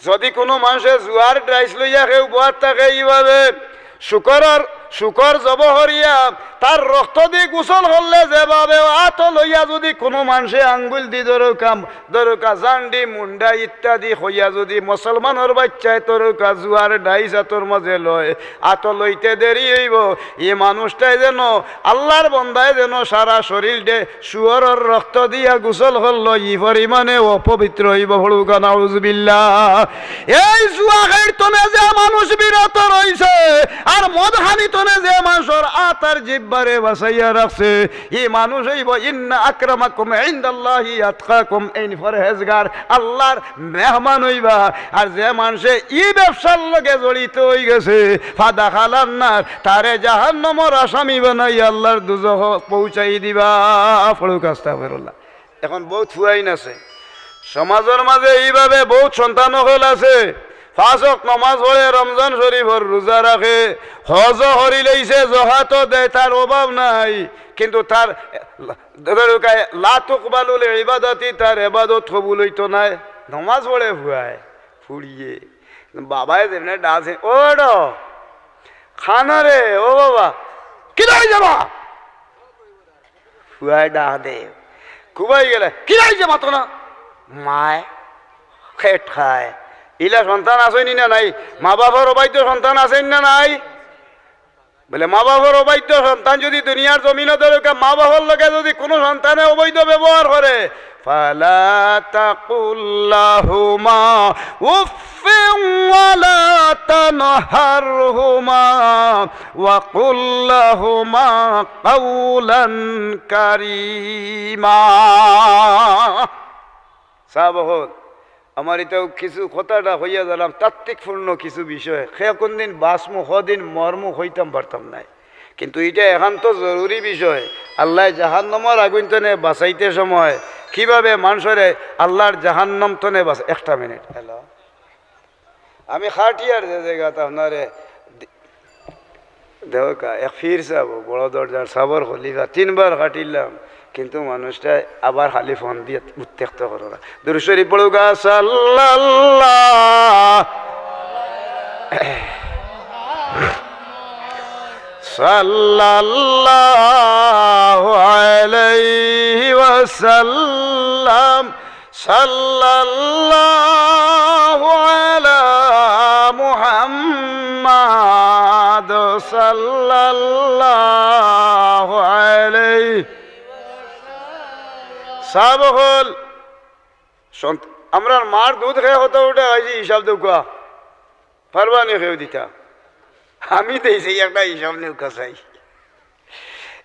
যুদি কুনু মানষে জুয়ার ডাইস লইয়া কেউ বওয়াত থাকে, ইভাবে শুকরর, শুকর জবো করিয়া তার রক্ত দি গোসল করলে যেভাবে আতো লইয়া যুদি কুনু মানষে আঙ্গুল দি ধরউক্কা, ধরউক্কা জান্ডি, মুন্ডা ইত্যাদি কইয়া যুদি মুসলমানর বাইচ্চায় ধরউক্কা জুয়ার ডাইস আতর মাঝে লয়, আতো লইতে দেরি অইবো। ই মানুষটায় যেন, আল্লার বন্দায় যেন সারা শরীলটে শুয়রর রক্ত দিয়া গোসল করলো, ই পরিমাণে অপবিত্র অইবো। পড়ুক্কা নাউজুবিল্লাহ। এই জুয়া খেলার তনে যে মানুষ বিরত রইছে, আর মদ খানির তনে যে মানষর আত আর জিব্বারে বাচাইয়া রাখছে, ই মানুষ অইবো, "ইন্না আকরামাকুম ইনদাল্লাহি আতকাকুম", এইন পরহেজগার, আল্লার মেহমান অইবা। আর যে মানষে ই ব্যবসার লগে জড়িত অইগেছে, ফাদাখালান নার, তারে জাহান্নামর আসামি বানাই আল্লার দুজখো পৌঁছাই দিবা। পড়ুক্কা আস্তাগফিরুল্লাহ। এখন বউত পুয়াইন আছে সমাজর মাঝে, ইভাবে বউত সন্তান অকল আছে, পাঁচ ওয়াক্ত নমাজ পড়ে, রমজান শরীফর রোজা রাখে, হজও করিলাইছে, জকাতও দেয়, তার অভাব নাই, কিন্তু তার ধরউক্কা লা তুকবালুল ইবাদাতি, তার ইবাদত কবুল অইতো নায়। নমাজ পড়ে পুয়ায়, পুড়িয়ে। বাবায় যেমনে ডাকছে, "ও এডো, খানা রে, ও বাবা, কিলা অইছে বা?" পুয়ায় ডাক দে, "কুবাই গেলে, কিলা অইছে মাতো না?" মায় খেট খায়। ইলা সন্তান আছইন নি না নাই? মা বাপর অবাধ্য সন্তান আছইন নি না নাই? বলে, মা বাপর অবাধ্য সন্তান যুদি দুনিয়ার জমিনো ধরউক্কা, মা বাপর লগে যুদি কুনু সন্তানে অবৈধ ব্যবহার করে, ফালা তাকুল লাহুমা উফফিন ওয়ালা তানহারহুমা ওয়া কুল লাহুমা কাওলান কারীমা। সাব অকল, আমার ইতাও কিছু কথাটা কইয়া যাইরাম, তাত্ত্বিকপূর্ণ কিছু বিষয়। কে কুনদিন বাচমু, কদিন মরমু, কইতাম পারতাম নায়। কিন্তু ইটা একান্ত জরুরি বিষয়। আল্লায় জাহান্নামর আগুইন তনে বাচাইতে সময় কিভাবে মানষরে আল্লার জাহান্নাম তনে বাচ-, একটা মিনিট, হ্যালো। আমি খাটিয়ার যে জাগাত আপনারে দি-, দেখউক্কা, এক পীর সাব, বড় দরজার সাবর খলিফা, তিনবার খাটিলাম, কিন্তু মানুষটায় আবার খালি ফোন দিয়া উত্ত্যক্ত কররা। দুরূদ শরীফ পড়উক্কা, সাল্লাল্লাহ, সাল্লাল্লাহু আলাইহি ওয়াসাল্লাম। সাল্লাল্লাহু আলা মুহাম্মাদ সাল্লাল্লাহু আলাইহি। সাব অকল, সন্ত-, আমরার মার দুধ খেয়ে কত উঠে আইছি, হিসাব দেউক্কা। পারবা নি কেউ দিতা? আমি দেইছি একটা হিসাব নেউক্কা চাই।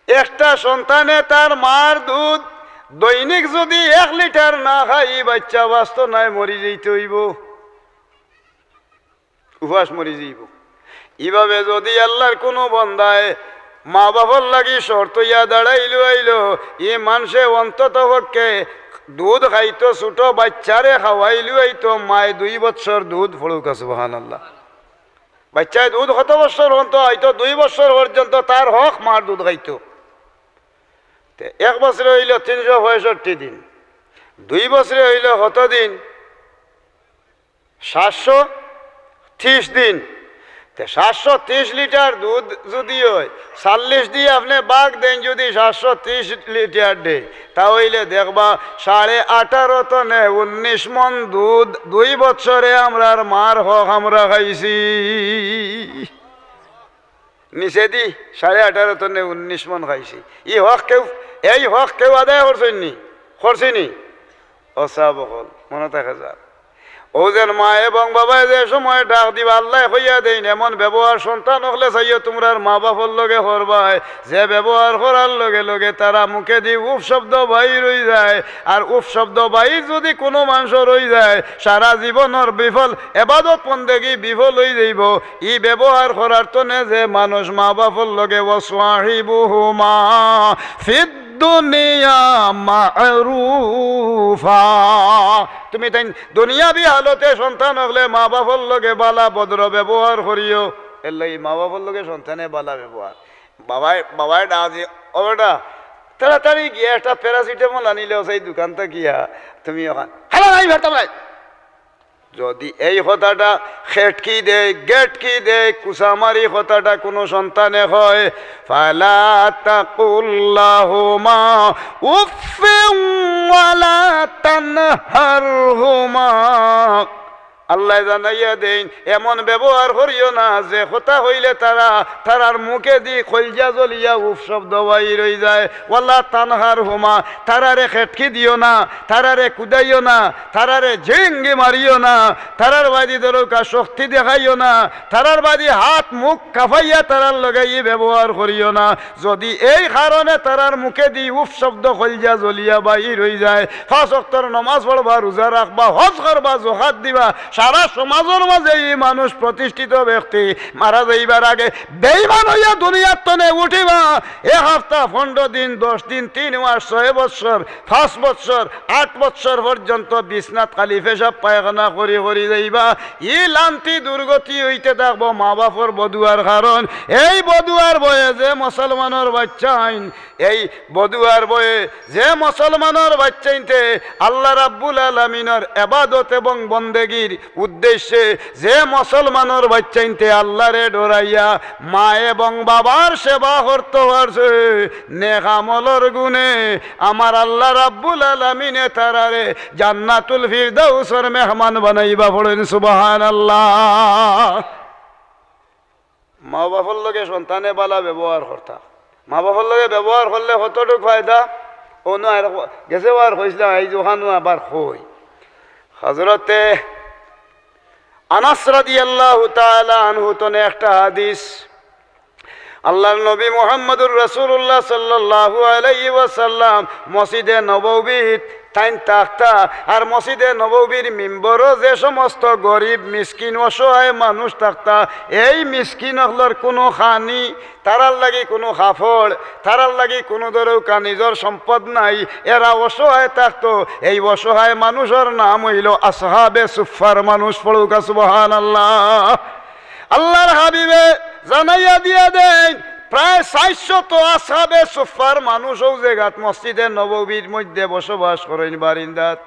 একটা সন্তানে তার মার দুধ দৈনিক যুদি এক লিটার না খায়, ই বাইচ্চা বাচতো নায়, মরি যাইতে অইবো, উপাস মরি যাইবো। ইভাবে যুদি আল্লার কুনু বন্দায় মা বাপর লাগি শর্ত অইয়া দাঁড়াইলো আইলো, ই মানষে অন্তত পক্ষে দুধ খাইতো, ছোট বাইচ্চারে খাওয়াইলো আইতো, মায় দুই বৎসর দুধ, পড়উক্কা সুবহানাল্লাহ। বাইচ্চায় দুধ কত বৎসর পর্যন্ত খাইতো? দুই বৎসর পর্যন্ত তার হক মার দুধ খাইতো। তে এক বছরে অইলো তিনশো পঁয়ষট্টি দিন, দুই বছরে অইলো কত দিন? সাতশো তিরিশ দিন। তে সাতশো তিরিশ লিটার দুধ যুদি অয়, চল্লিশ দি আপনে ভাগ দেইন যুদি সাতশো তিরিশ লিটার দেয়, তা অইলে দেখবা সাড়ে আঠারো তনে উনিশ মণ দুধ দুই বৎসরে আমরার মার হক আমরা খাইছি। নিচেদি সাড়ে আঠারো তনে উনিশ মণ খাইছি। ই হক কেউ, এই হক কেউ আদায় করছইন নি? করছি নি? ও সাব অকল, মনো থাকে যার। অউ যেন মা এবং বাবায় যে সময় ডাক দিবা, আল্লায় কইয়া দেইন, এমন ব্যবহার সন্তান অকলে চাইও তুমরার মা বাপর লগে করবায়, যে ব্যবহার করার লগে লগে তারা মুখেদি উফ শব্দ বাইর অইযায়। আর উফ শব্দ বাইর যুদি কুনু মানষর অইযায়, সারা জীবনর বিফল এবাদত বন্দেগি বিফল অইযাইবো। ই ব্যবহার করার তনে যে মানুষ মা বাপর লগে, ওয়া সাহিবুহুমা ফিদ দুনিয়া মা'রুফা। তুমি তাইন দুনিয়াবি হালতে সন্তান অকলে মা বাপর লগে বালা ভদ্র ব্যবহার করিও। এরলাগি মা বাপর লগে সন্তানে বালা ব্যবহার। বাবায়, বাবায় ডাক দি, "ও বেটা, তাড়াতাড়ি গিয়া একটা প্যারাসিটামল আনিলে অউ সেই দোকান থাকিয়া।" তুমি অখান, "হালা নাই, বেটা নাই।" যুদি এই কথাটা খেটকি দেয়, গেটকি দেয়, কুচামারি কথাটা কুনু সন্তানে কয়, ফালা তাকুল লাহুমা উফিন ওয়ালা তানহারহুমা। আল্লায় জানাইয়া দেইন, এমন ব্যবহার করিও না যে কথা কইলে তারা, তারার মুখেদি কইলজা জ্বলিয়া উফ শব্দ বাইর অইযায়। ওয়ালা তানহারহুমা, তারারে খেটকি দিও না, তারারে কুদাইও না, তারারে ঝিঙ্গি মারিও না, তারার বায়দি ধরউক্কা শক্তি দেখাইও না, তারার বায়দি হাত মুখ কাফাইয়া তারার লগে ই ব্যবহার করিও না। যুদি এই কারণে তারার মুখেদি উফ শব্দ কইলজা জ্বলিয়া বাইর অইযায়, পাঁচ ওয়াক্তর নমাজ পড়বা, রোজা রাখবা, হজ করবা, জকাত দিবা, সারা সমাজর মাঝে ই মানুষ প্রতিষ্ঠিত ব্যক্তি, মারা যাইবার আগে বেইমান অইয়া দুনিয়ার তনে উঠিবা, এক হাপ্তা, পনরো দিন, দশ দিন, তিন মাস, ছয় বৎসর, পাঁচ বৎসর, আট বৎসর পর্যন্ত বিছনাত খালি পেশাব পায়খানা করি করি যাইবা। ই লান্তি দুর্গতি অইতে থাকবো মা বাপর বদুয়ার কারণ। এই বদুয়ার ভয়ে যে মুসলমানর বাইচ্চাইন, এই বদুয়ার ভয়ে যে মুসলমানর বাইচ্চাইন্তে আল্লাহ রাব্বুল আলামিনর ইবাদত এবং বন্দেগির উদ্দেশ্যে যে মুসলমানর বাইচ্চাইন্তে আল্লাহরে ডরাইয়া মা এবং বাবার সেবা করতো পারছে, নেক আমলর গুণে আমার আল্লাহ রাব্বুল আলামিনে তারারে জান্নাতুল ফিরদাউসর মেহমান বানাইবা। পড়ইন সুবহানাল্লাহ। মা বাপর লগে সন্তানে বালা ব্যবহার করতা। মা বাপর লগে ব্যবহার করলে কতটুক ফায়দা? অনো আর ক-, গেছে বার কইছলাম, এই যে অখানো আবার কই। হযরতে আনাস রাদিয়াল্লাহু তাআলা আনহু তনে একটা হাদিস, আল্লাহর নবী মুহাম্মদুর রাসূলুল্লাহ সাল্লাল্লাহু আলাইহি ওয়াসাল্লাম মসজিদে নববীত তাইন থাকতা, আর মসজিদে নববীর মিম্বরো যে সমস্ত গরিব, মিসকিন, অসহায় মানুষ থাকতা, এই মিসকিন অকলর কুনু খানি, তারার লাগি কুনু কাপড়, তারার লাগি কুনু ধরউক্কা নিজর সম্পদ নাই, এরা অসহায় থাকতো, এই অসহায় মানুষর নাম অইলো আসহাবে সুফফার মানুষ। পড়উক্কা সুবহানাল্লাহ। আল্লাহর হাবিবে জানাইয়া দিয়া দেইন, প্রায় চাইরশত আসহাবে সুফফার মানুষ অউ জাগাত মসজিদে নববীর মধ্যে বসবাস করইন বারিন্দাত।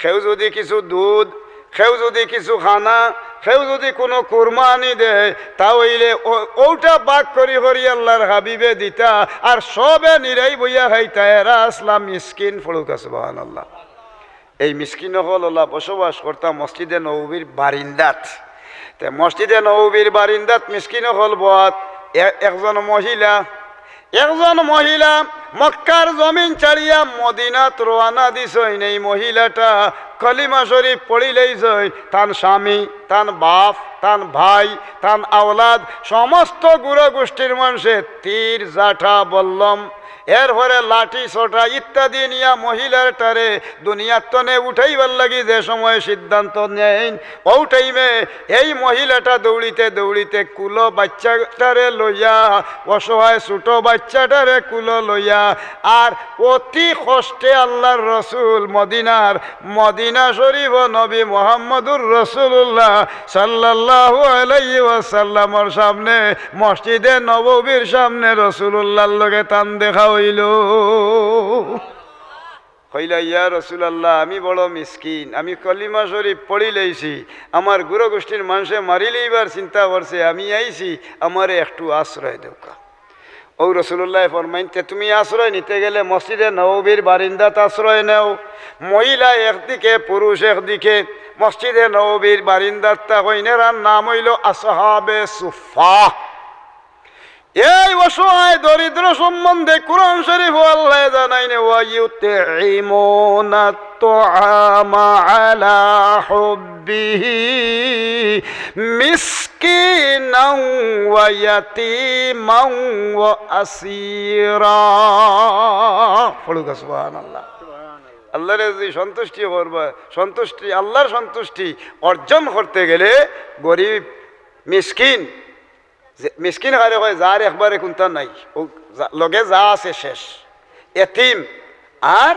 কেউ যুদি কিছু দুধ, কেউ যুদি কিছু খানা, কেউ যুদি কুনু কুরবানি দেয়, তা অইলে অ-, অউটা ভাগ করি করি আল্লাহর হাবিবে দিতা, আর সবে নিরাই বইয়া খাইতা। এরা আছলা মিসকিন। পড়উক্কা সুবহানাল্লাহ। এই মিসকিন অকল অলা বসবাস করতা মসজিদে নববীর বারিন্দাত। তে মসজিদে নববীর বারিন্দাত মিসকিন অকল বওয়াত। এ-, একজন মহিলা, একজন মহিলা মক্কার জমিন ছাড়িয়া মদিনাত রওয়ানা দিছইন। এই মহিলাটা কলিমা শরীফ পড়িলাইছইন। তান স্বামী, তান বাপ, তান ভাই, তান আওলাদ, সমস্ত গুরু গোষ্ঠীর মানষে তীর, জাঠা, বল্লম, এরপরে লাঠি, সোটা ইত্যাদি নিয়া মহিলাটারে দুনিয়ার তনে উঠাইবার লাগি যে সময় সিদ্ধান্ত নেইন, অউ টাইমে এই মহিলাটা দৌড়িতে দৌড়িতে কুলো বাইচ্চাটারে লইয়া, অসহায় ছোট বাইচ্চাটারে কুলো লইয়া, আর অতি কষ্টে আল্লাহর রসুল মদিনার, মদিনা শরীফো নবী মুহাম্মদুর রাসূলুল্লাহ সাল্লাল্লাহু আলাইহি ওয়াসাল্লামর সামনে মসজিদে নববীর সামনে রাসূলুল্লাহর লগে তান দেখা অইলো। কইলা, "ইয়া রাসূলুল্লাহ, আমি বড় মিসকিন, আমি কলিমা শরীফ পড়িলাইছি, আমার গুরু গোষ্ঠীর মানষে মারিলাইবার চিন্তা করছে, আমি আইছি, আমারে একটু আশ্রয় দেউক্কা।" অউ রাসূলুল্লায় ফরমাইন, "তে তুমি আশ্রয় নিতে গেলে মসজিদে নববীর বারিন্দাত আশ্রয় নেও।" মহিলা একদিকে, পুরুষ একদিকে, মসজিদে নববীর বারিন্দাত থাকইন। এরার নাম অইলো আসহাবে সুফফা। এই অসহায় দরিদ্র সম্বন্ধে কোরআন শরীফো আল্লায় জানাইন, "ওয়া ইউতিমুনাত তাআমা আলা হুব্বিহি" به مسكينا ويتيما وأسيرا। পড়ুকা সুবহানাল্লাহ। আল্লাহরে যদি সন্তুষ্টি করবা, সন্তুষ্টি, আল্লাহর সন্তুষ্টি অর্জন করতে গেলে গরিব, মিসকিন, যে, মিসকিন কারে কয়? যার একবারে কুন্তা নাই, অউ যা, লগে যা আছে শেষ। এতিম, আর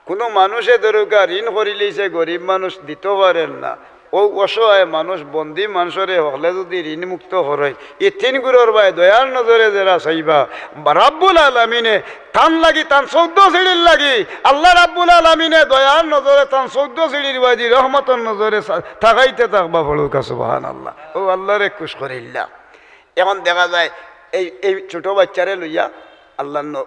কুনু মানুষে ধরুকা ঋণ করিলিছে, গরিব মানুষ দিতো পারের না, অউ অসহায় মানুষ, বন্দি মানষরে হকলে যদি ঋণ মুক্ত করইন, ই তিন গুরুর বায় দয়ার নজরে যেরা চাইবা, রাব্বুল আলামিনে তান লাগি, তান চৌদ্দ সিঁড়ির লাগি, আল্লাহ রাব্বুল আলামিনে দয়ার নজরে তান চৌদ্দ সিঁড়ির বায়দি রহমতর নজরে চা-, তাকাইতে থাকবা। পড়ুকা সুবহানাল্লাহ। অউ আল্লাহরে খুশ করিল্লা। এখন দেখা যায় এই, এই ছোট বাইচ্চারে লইয়া আল্লাহর ন-,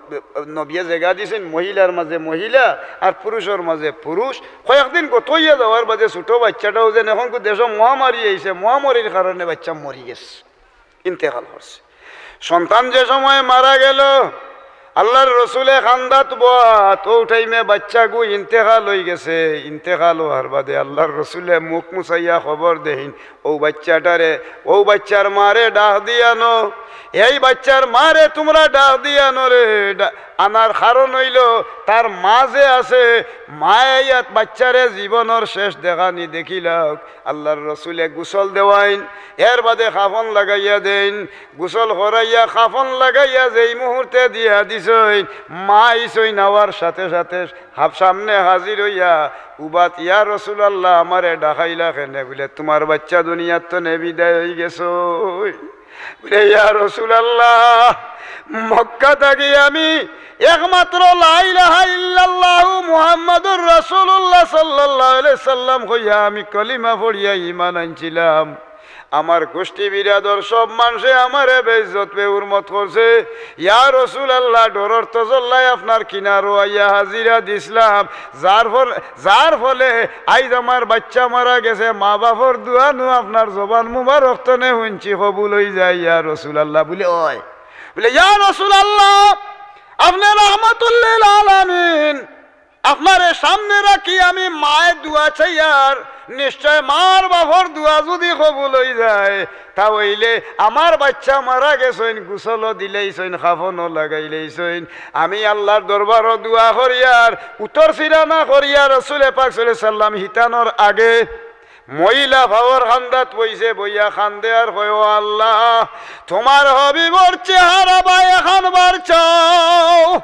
নবিয়ে জাগা দিছইন মহিলার মাজে মহিলা আর পুরুষর মাজে পুরুষ। কয়েকদিন গত অইয়া যাওয়ার বাদে ছোট বাইচ্চাটাও যেন, এখন দেশো মহামারী আইছে, মহামারীর কারণে বাইচ্চা মরি গেছে, ইন্তেকাল করছে। সন্তান যে সময় মারা গেল, আল্লাহর রসুলে কান্দাত বওয়াত, অউ টাইমে বাইচ্চাগু ইন্তেকাল অইগেছে। ইন্তেকাল অওয়ার বাদে আল্লাহর রসুলে মুখ মুছাইয়া খবর দেইন, অউ বাইচ্চাটারে, অউ বাইচ্চার মারে ডাক দিয়া আনো, এই বাইচ্চার মারে তুমরা ডাক দিয়া আনো রে। ডা-, আনার কারণ অইলো, তার মা যে আছে, মায়ে ইয়াত বাইচ্চারে জীবনর শেষ দেখানি দেখিলাউক। আল্লাহর রসুলে গোসল দেওয়াইন, এর বাদে কাফন লাগাইয়া দেইন। গোসল করাইয়া কাফন লাগাইয়া যেই মুহূর্তে দিয়া দিছইন, মা আইছইন, আওয়ার সাথে সাথে হাব-, সামনে হাজির অইয়া উবাত, "ইয়া রাসূলুল্লাহ, আমারে ডাকাইলা কেনে?" বুলে, "তুমার বাইচ্চা দুনিয়ার তনে বিদায় অইগেছইন।" বুলে, "ইয়া রাসূলুল্লাহ, মক্কা থাকি আমি একমাত্র লা ইলাহা ইল্লাল্লাহু মুহাম্মাদুর রাসূলুল্লাহ সাল্লাল্লাহু আলাইহি সাল্লাম কইয়া আমি কলিমা পড়িয়া ঈমান আনছিলাম। আমার গোষ্ঠী বিরাদর সব মানষে আমারে বেইজ্জত বেহুরমত করছে। ইয়া রাসূলুল্লাহ, ডরর তজল্লায় আপনার কিনারো আইয়া হাজিরা দিছলাম, যার ফল-, যার ফলে আইজ আমার বাইচ্চা মারা গেছে, মা-বাফর দোয়া নু আপনার জবান মুবারক তনে হুনছি, কবুল অইযায় ইয়া রাসূলুল্লাহ।" বুলে, "অয়।" বুলে, "ইয়া রাসূলুল্লাহ, আপনে রাহমাতুল লিল আলামিন, আপনারে সামনে রাখি আমি মায়ে দোয়া চাইয়ার, নিশ্চয় মার-বাফর দোয়া যুদি কবুল অইযায়, তা অইলে আমার বাইচ্চা মারা গেছইন, গোসলও দিলাইছইন, কাফনও লাগাইলাইছইন, আমি আল্লাহর দরবারো দোয়া করিয়ার, উত্তর ফিরানা করিয়ার।" রাসূলে পাক সাল্লাল্লাহু আলাইহি সাল্লাম হিতানোর আগে মহিলা ফাওর কান্দাত বইছে, বইয়া কান্দে আর কয়, "ও আল্লাহ, তুমার হাবিবর চেহারা বায় এখান বার চাও।"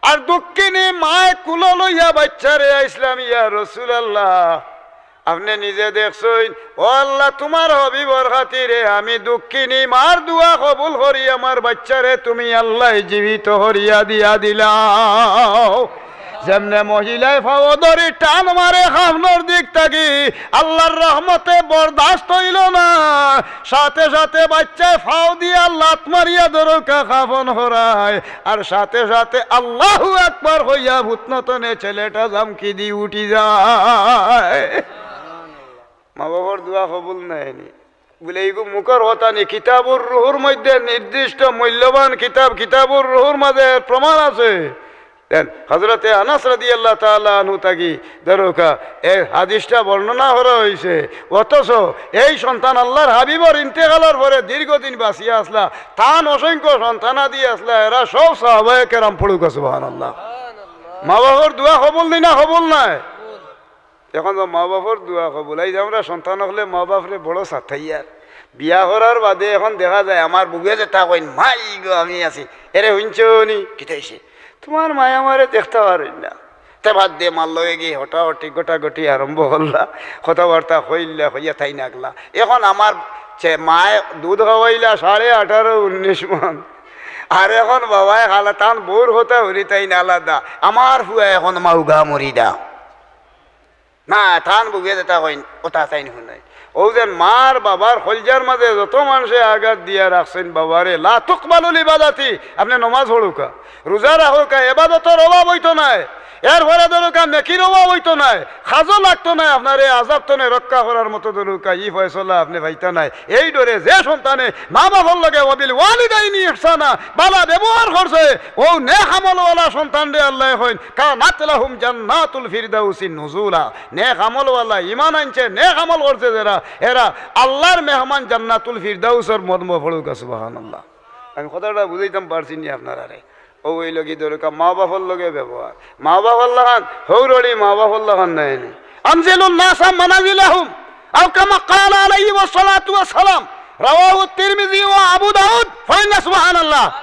আর দুঃখিনী মায় কুলো লইয়া বাইচ্চারে আইছলাম, ইয়া রাসূলুল্লাহ, আপনে নিজে দেখছইন, ও আল্লাহ, তুমার হাবিবর খাতিরে আমি দুঃখিনী মার দোয়া কবুল করি, আমার বাইচ্চারে তুমি আল্লাহ জীবিত করিয়া দিয়া দিলাও। যেমনে মহিলায় ফাও ধরি টান মারে কাফনর দিক থাকি, আল্লাহর রহমতে বরদাস্ত অইলো না, সাথে সাথে বাইচ্চায় ফাও দিয়া লাত মারিয়া ধরুকা কাফন করায়, আর সাথে সাথে আল্লাহু আকবার কইয়া হুতনা তনে ছেলেটা জামকি দি উঠি যায়। মা-বাফর দোয়া কবুল নায়নি। বুলে, "ইগু মুখর কথা নি, কিতাবুর রুহুর মধ্যে নির্দিষ্ট মূল্যবান কিতাব, কিতাবুর রুহুর মাঝে এর প্রমাণ আছে।" দেন, হযরতে আনাস রাদিয়াল্লাহু তাআলা আনহু থাকি ধরুকা এই হাদিসটা বর্ণনা করা অইছে। অথচ এই সন্তান আল্লাহর হাবিবর ইন্তেকালর পরে দীর্ঘদিন বাঁচিয়া আছলা, তান অসংখ্য সন্তানাদি আছলা, এরা সব সাহাবায়ে কেরাম। পড়ুকা সুবহানাল্লাহ। মা-বাফর দোয়া কবুল নি না কবুল নায়? এখন তো মা-বাফর দোয়া কবুল। এই যে আমরা সন্তান অকলে মা-বাফরে বড় সাতাইয়ার। বিয়া করার বাদে এখন দেখা যায় আমার বউয়ে যেতা কইন, "মাই গো, আমি আছি।" "এরে হুনছো নি?" "কিতা অইছে?" "তুমার মায় আমারে দেখতা পারইন না।" তে বাদ দে, মার লগে গিয়া হটাহটি, গটাগটি আরম্ভ করলা, কথাবার্তা কইলা, কইয়া তাইন আগলা। এখন আমার চে-, মায় দুধ খাওয়াইলা সাড়ে আঠারো, উনিশ মান। আর এখন বাবায় খালা, তান বউর কথা হুনি তাইন আলাদা। আমার ফুয়া এখন মাউগা মুরিদা। না, তান বউয়ে যেতা কইন, অতা তাইন হুনইন। অউ যে মার বাবার কইলজার মাঝে যত মানষে আঘাত দিয়া রাখছইন বাবারে, লা তুকবালুল ইবাদাতি, আপনে নমাজ পড়ুকা, রোজা রাখুকা, এবাদতর অভাব অইতো নায়। এরপরে দরকা নেকির অভাব অইতো নায়, কাজও লাগতো নায়, আপনারে আযাব তনে রক্ষা করার মতো দরকা ই ফয়সলা আপনে পাইতা নায়। এই ডরে যে সন্তানে মা বাপর লগে, ওয়াবিল ওয়ালিদাইনি ইহসানা, বালা ব্যবহার করছে, অউ নেক আমলওয়ালা সন্তানরে আল্লায় কইন, কানাত লাহুম জান্নাতুল ফিরদাউসি নুজুলা। নেক আমলওয়ালা, ইমান আনছে, নেক আমল করছে যেরা, এরা আল্লার মেহমান জান্নাতুল ফিরদাউসর মর্ম। পড়ুক্কা সুবহানাল্লাহ। আমি কথাটা বুঝাইতাম পারছি নি আপনারারে? অউ অইলো গি দরকা মা বাপর লগে ব্যবহার, মা বাপর লাখান, হউর হড়ি মা বাপর লাখান নায় নি। আনজিলুন নাসা মানাজিলাহুম, আও কামা ক্বালা আলাইহি ওয়াসসালাতু ওয়াসসালাম। রাওয়াহু তিরমিজি ওয়া আবু দাউদ। পড়ইন না সুবহানাল্লাহ।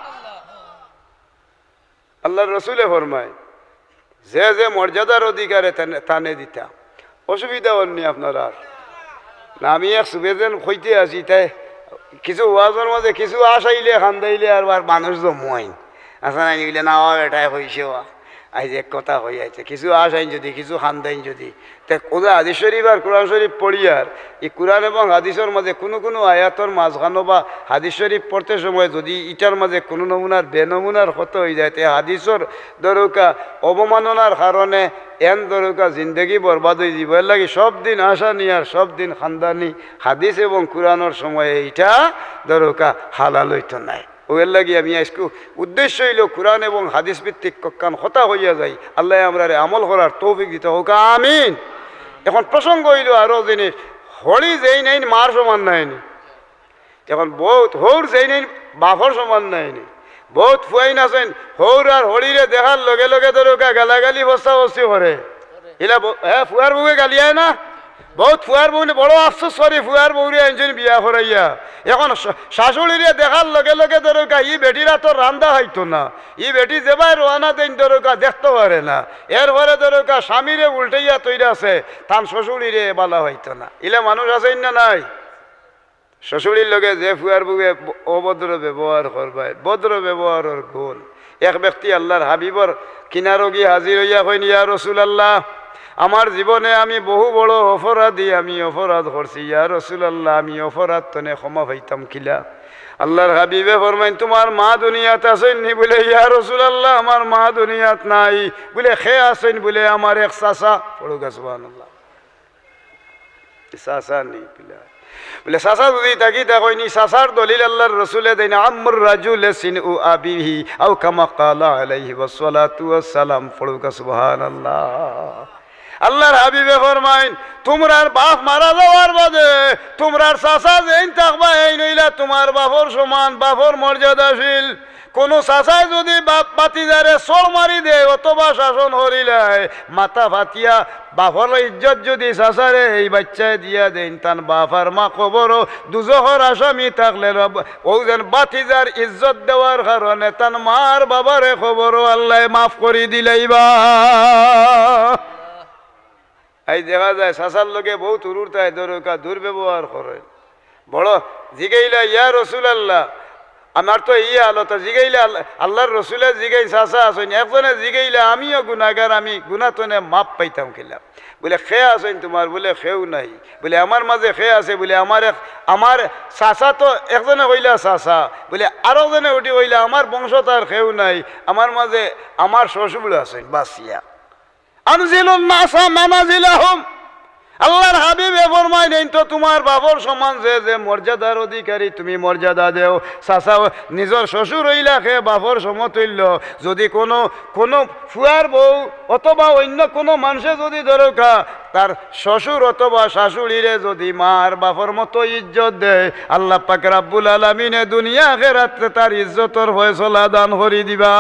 আল্লার রসুলে ফরমায়, যে যে মর্যাদার অধিকারে তানে, তানে দিতা, অসুবিধা অর নি আপনারার। না, আমি এক সুবেদন কইতে আছি, তাই কিছু ওয়াজর মাঝে কিছু আশাইলে, কান্দাইলে আর, আর মানুষ জমুয়াইন। আচ্ছা, নাই নিলে না, ও বেটায় কইছে, ও আইজ এক কথা কই আইছে, কিছু আশাইন যদি, কিছু কান্দাইন যদি, তে ওজা হাদিস শরীফ আর কোরআন শরীফ পড়িয়ার, ই কোরআন এবং হাদিসর মাঝে কুনু কুনু আয়াতর মাঝখানো বা হাদিস শরীফ পড়তে সময় যদি ইটার মাঝে কুনু নমুনার বেনমুনার কথা অই যায়, তে হাদিসর দরকা অবমাননার কারণে এন দরকা জিন্দেগি বরবাদ অই যিবো। এর লাগি সব দিন আশা নিয়ার, সব দিন কান্দানি, হাদিস এবং কোরআনর সময়ে ইটা দরকা হালাল অইতো নায়। অউ এর লাগি আমি আইজকু উদ্দেশ্য অইলো কোরআন এবং হাদিস ভিত্তিক কক্কান কথা কইয়া যাই। আল্লায় আমরারে আমল করার তৌফিক দিতা হউক, আমিন। এখন প্রসঙ্গ অইলো আরো জিনিস, হড়ি যেইন এইন মার সমান নায় নি। এখন বউত হউর যেইন এইন বাপর সমান নায় নি। বউত ফুয়াইন আছইন, হউর আর হড়িরে দেখার লগে লগে দরকা গালাগালি বস্তাবস্তি করে। ইলা ব-, হে, ফুয়ার বউয়ে গালিয়ায় না? বউত ফুয়ার বউ নি, বড় আফসোস করি ফুয়ার বউরে আনছইন বিয়া করাইয়া। এখন শ-, শাশুড়িরে দেখার লগে লগে দরকা ই বেটির আতর রান্দা খাইতো না। ই বেটি যেবায় রওয়ানা দেইন দরকা দেখতো পারে না। এরপরে দরকা স্বামীরে উল্টাইয়া তৈরা আছে, তান শ্বশুরিরে বালা পাইতো না। ইলা মানুষ আছইন না নাই? শ্বশুরির লগে যে ফুয়ার বউয়ে ব-, অভদ্র ব্যবহার করবায়, ভদ্র ব্যবহারর গুণ। এক ব্যক্তি আল্লার হাবিবর কিনারো গিয়া হাজির অইয়া কইন, "ইয়া রাসুলাল্লাহ, আমার জীবনে আমি বহু বড় অপরাধী, আমি অপরাধ করছি। ইয়া রাসুলাল্লাহ, আমি অপরাধ তনে ক্ষমা পাইতাম কিলা?" আল্লার হাবিবে ফরমাইন, "তুমার মা দুনিয়াত আছইন নি?" বুলে, "ইয়া রাসুলাল্লাহ, আমার মা দুনিয়াত নাই।" বুলে, "কে আছইন?" বুলে, "আমার এক চাচা।" পড়ুক্কা সুবহানাল্লাহ। চাচা নি বুলে। বুলে, "চাচা যুদি থাকি থাকইন নি?" চাচার দলিল আল্লার রসুলে দেইন, "আম্মুর রাজুলে সিনউ আবিহি, আও কামা ক্বালা আলাইহি ওয়াসসালাতু ওয়াসসালাম।" পড়ুক্কা সুবহানাল্লাহ। আল্লার হাবিবে ফরমাইন, "তুমরার বাপ মারা যাওয়ার বাদে তুমরার চাচা যেইন থাকবা, এইন অইলা তুমার বাপর সমান, বাপর মর্যাদাশীল।" কুনু চাচায় যুদি বাপ ভাতিজারে চড় মারি দেয় অথবা শাসন করিলায়, মাথা ফাটিয়া বাপর ইজ্জত যুদি চাচারে ই বাইচ্চায় দিয়া দেইন, তান বাপ আর মা কবরো দুজখর আসামি থাকলে রব-, অউ যেন ভাতিজার ইজ্জত দেওয়ার কারণে তান মা আর বাবারে কবরো আল্লায় মাফ করি দিলাইবা। এই দেখা যায় চাচার লগে বউত উরুর তাই দরকা দুর্ব্যবহার করে। বড় জিগাইলা, "ইয়া রাসুলাল্লাহ, আমার তো ই হালত।" জিগাইলা, আল্লা-, আল্লার রসুলে জিগাইন, "চাচা আছইন?" একজনে জিগাইলা, "আমিও গুনাগার, আমি গুনা তনে মাফ পাইতাম কিলা?" বুলে, "কে আছইন তুমার?" বুলে, "কেউ নাই।" বুলে, "আমার মাঝে কে আছে?" বুলে, "আমার এক, আমার চাচা তো।" একজনে কইলা, "চাচা।" বুলে, আরকজনে উঠি কইলা, "আমার বংশত আর কেউ নাই, আমার মাঝে আমার শ্বশুর আছইন বাঁচিয়া।" আনজিলুন নাসা মানাজিলাহুম। আল্লার হাবিবে ফরমাইন, "এইন তো তুমার বাপর সমান, যে যে মর্যাদার অধিকারী তুমি মর্যাদা দেও।" চাচা নিজর শ্বশুর অইলা কে বাপর সমতুল্য। যুদি কুনু, কুনু ফুয়ার বউ অথবা অইন্য কুনু মানষে যুদি দরকা তার শ্বশুর অথবা শাশুড়িরে যুদি মা আর বাপর মতো ইজ্জত দেয়, আল্লা পাক রাব্বুল আলামিনে দুনিয়া আখেরাতে তার ইজ্জতর ফয়সলা দান করি দিবা।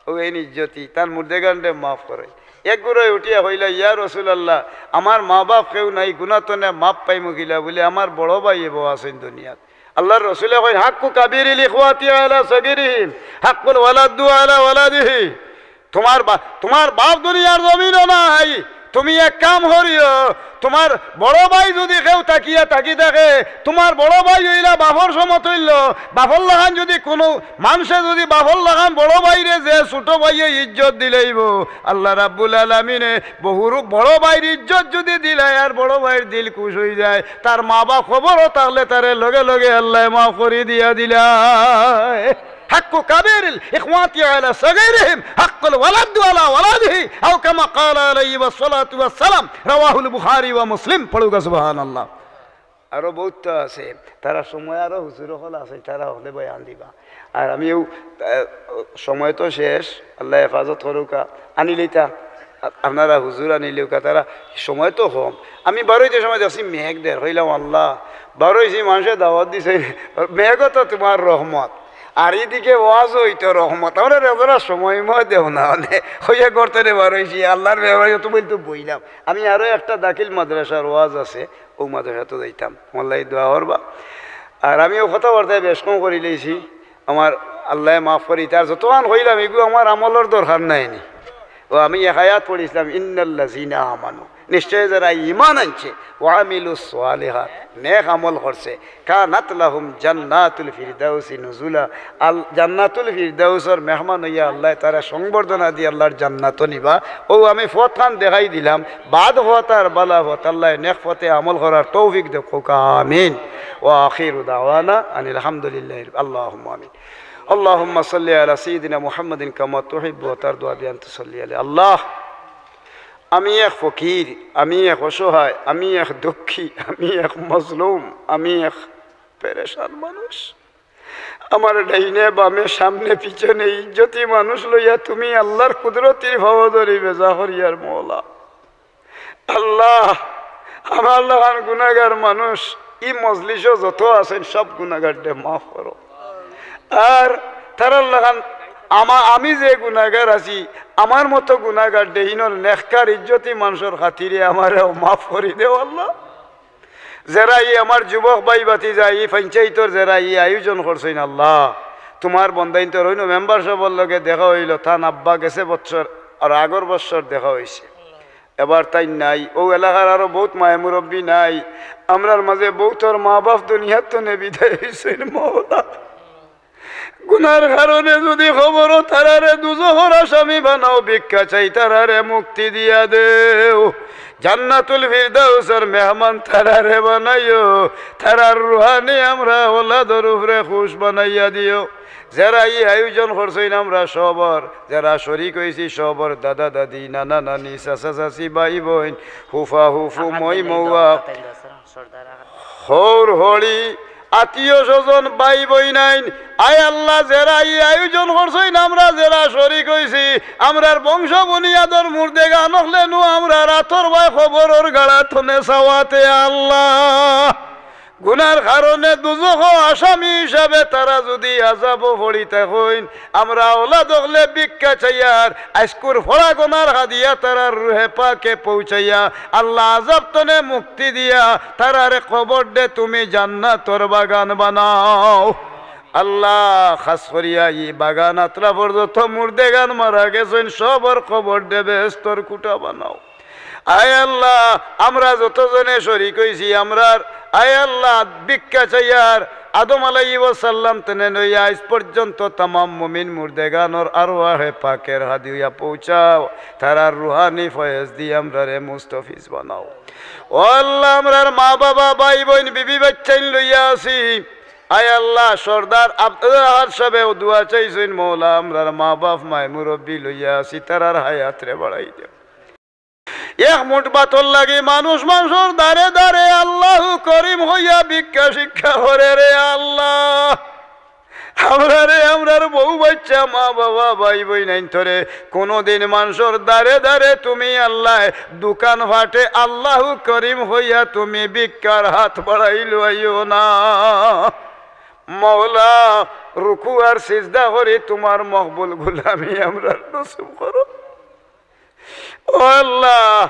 অউ এইন ইজ্জতি, তান মুর্দেগানরে মাফ করে। এক গুরুয়ে উঠিয়া কইলা, "ইয়া রাসুলাল্লাহ, আমার মা বাপ কেউ নাই, গুনা তনে মাফ পাইমু কিলা?" বুলে, "আমার বড় ভাই এবো আছইন দুনিয়াত।" আল্লার রসুলে কইন, "হাক্কু কাবিরিল ইখওয়াতি আলা সগিরিহিম, হাক্কুল ওয়ালাদু আলা ওয়ালাদিহি।" তুমার বা-, তুমার বাপ দুনিয়ার জমিনো নাই, তুমি এক কাম করিও, তুমার বড় ভাই যুদি কেউ থাকিয়া থাকি থাকে, তুমার বড় ভাই অইলা বাপর সমতুল্য। বাপর লাখান যুদি কুনু মানষে যুদি বাপর লাখান বড় ভাইরে যে ছোট ভাইয়ে ইজ্জত দিলাইবো, আল্লা রাব্বুল আলামিনে বহুরূপ বড় ভাইর ইজ্জত যুদি দিলায় আর বড় ভাইর দিল খুশ অই যায়, তার মা বাপ কবরো থাকলে তারে লগে লগে আল্লায় মাফ করি দিয়া দিলায়। حق كبير الإخوة على صغيرهم حق الولد على ولده، أو كما قال عليه الصلاة والسلام، رواه البخاري ومسلم। পড়ুক্কা সুবহানাল্লাহ। আরো বউত আছে, তারা সময় আরো হুজুর অকল আছে, তারা হকলে বয়ান দিবা। আর আমিও, আহ, সময় তো শেষ, আল্লায় হেফাজত করুক্কা। আনিলিতা, আ-, আপনারা হুজুর আনিলিউক্কা, তারা সময় তো কম। আমি বারইতে সময় দেখছি মেঘ দের, কইলাম, "আল্লাহ, বারইছি, মানষে দাওয়াত দিছে, মেঘও তো তুমার রহমত।" আর ইদিকে ওয়াজও অইতো রহমত। আমরারে জরা সময় ময় দেও না, মানে, কইয়া করতে রে বারইছি, আল্লাহর মেহরবানি তো বলতো বইলাম। আমি আরো একটা দাখিল মাদ্রাসার ওয়াজ আছে, অউ মাদ্রাসাত যাইতাম, আমার লাগি দোয়া করবা। আর আমি অউ কথাবার্তায় বেশ কম করিলাইছি, আমার আল্লায় মাফ করি, তার যতখান কইলাম, ইগু আমার আমলর দরকার নাই নি। ও আমি এক আয়াত পড়ছিলাম, "ইন্নাল্লাযিনা আমানু", নিশ্চয় যারা ঈমান আনছে, "ওয়া আমিলুস সালিহাত", নেক আমল করছে, "কানাত লাহুম জান্নাতুল ফিরদাউসি নুজুলা", আল-, জান্নাতুল ফিরদাউসর মেহমান অইয়া আল্লায় তারা সংবর্ধনা দি আল্লাহর জান্নাতো নিবা। অউ আমি পথখান দেখাই দিলাম, বাদ পথ আর বালা পথ, আল্লায় নেক পথে আমল করার তৌফিক দেউক্কা, আমিন। ওয়া আখিরু দাওয়ানা আনিল হামদুলিল্লাহি রাব্বিল, আল্লাহুম্মা আমিন। আল্লাহুম্মা সাল্লি আলা সাইয়্যিদিনা মুহাম্মাদিন কামা তুহিব্বু ওয়া তারদা বিআন তুসাল্লি আলাইহি। আল্লাহ, আমি এক ফকির, আমি এক অসহায়, আমি এক দুঃখী, আমি এক মজলুম, আমি এক পেরেশান মানুষ। আমার ডাইনে বামে সামনে পিছনে ইজ্জতি মানুষ লইয়া তুমি আল্লাহর কুদরতির পাও ধরি বেজা করিয়ার মওলা। আল্লাহ, আমার লাখান গুনাগার মানুষ ই মজলিসো যত আছইন সব গুনাগাররে মাফ করো। আর তারার লাখান আমা-, আমি যে গুনাগার আছি, আমার মতো গুনাগাররে ইনর নেককার ইজ্জতি মানষর খাতিরে আমারেও মাফ করি দেও আল্লাহ। যেরা ই আমার যুবক ভাই ভাতিজা, ই পঞ্চায়েতর যেরা ই আয়োজন করছইন আল্লাহ, তুমার বন্দাইন্তর অইন্য মেম্বার সাবর লগে দেখা অইলো, তান আব্বা গেছে বৎসর আর আগর বৎসর দেখা অইছে, এবার তাইন নাই। অউ এলাকার আরো বউত মায়ে মুরব্বি নাই, আমরার মাঝে বউতর মা বাপ দুনিয়ার তনে বিদায় অইছইন মওলা। গুনার কারণে যুদি কবরো তারারে দুজখর আসামি বানাও, ভিক্ষা চাই তারারে মুক্তি দিয়া দেও। জান্নাতুল ফিরদাউসর মেহমান তারারে বানাইও, তারার রুহানি আমরা আওলাদর উপরে খুশ বানাইয়া দিও। যেরা ই আয়োজন করছইন আমরা সবর, যেরা শরিক অইছি সবর, দাদা দাদি, নানা নানি, চাচা চাচি, ভাই বইন, ফুফা ফুফু, মই মৌয়া, হউর হড়ি, আত্মীয় স্বজন, ভাই বইনাইন, আয় আল্লাহ, যেরা ই আয়োজন করছইন, আমরা যেরা শরিক অইছি, আমরার বংশ বুনিয়াদর মুর্দেগান অকলে নু আমরার আতর বায় কবরর গাড়া তনে চাওয়াতে আল্লাহ, গুনার কারণে দুজখো আসামি হিসাবে তারা যুদি আজাবো পড়ি থাকইন, আমরা আওলাদ অকলে ভিক্ষা চাইয়ার, আইজকুর ফড়া গুনার হাদিয়া তারার রুহে পাকে পৌঁছাইয়া, আল্লাহ আজাব তনে মুক্তি দিয়া, তারারে কবররে তুমি জান্নাতর বাগান বানাও। আল্লাহ, খাস করিয়া ই বাগান আতরাফর যত মুর্দেগান মারা গেছইন, সবর কবররে বেহেস্তর কুটা বানাও। আয় আল্লাহ, আমরা যতজনে শরিক অইছি, আমরার, আয় আল্লাহ, ভিক্ষা চাইয়ার, আদম আলাইহিস সালাম তনে লইয়া আইজ পর্যন্ত তামাম মুমিন মুর্দেগানর আরওয়াহে পাকের হাদিয়া পৌঁছাও, তারার রুহানি ফয়েজ দি আমরারে মুস্তাফিজ বানাও। ও আল্লাহ, আমরার মা বাবা, ভাই বইন, বিবি বাচ্চাইন লইয়া আছি। আয় আল্লাহ, সর্দার আব্দুল আহাদ সাহেবেও দোয়া চাইছইন, মওলা, আমরার মা বাপ, মায় মুরব্বি লইয়া আছি, তারার হায়াতরে বাড়াই দেও। এক মুঠ ভাতর লাগি মানুষ মানষর দারে দারে আল্লাহু করিম কইয়া ভিক্ষা শিক্ষা করে রে আল্লাহ। আমরারে, আমরার বউ বাচ্চা, মা বাবা, ভাই বইনাইন্তরে কুনুদিন মানষর দারে দারে তুমি আল্লাহ দোকান ফাটে আল্লাহু করিম কইয়া তুমি ভিক্ষার হাত বাড়াইলাইও না। মওলা, রুকু আর সিজদা করি তুমার মকবুল গুলামি আমরার নসিব করো। ও আল্লাহ,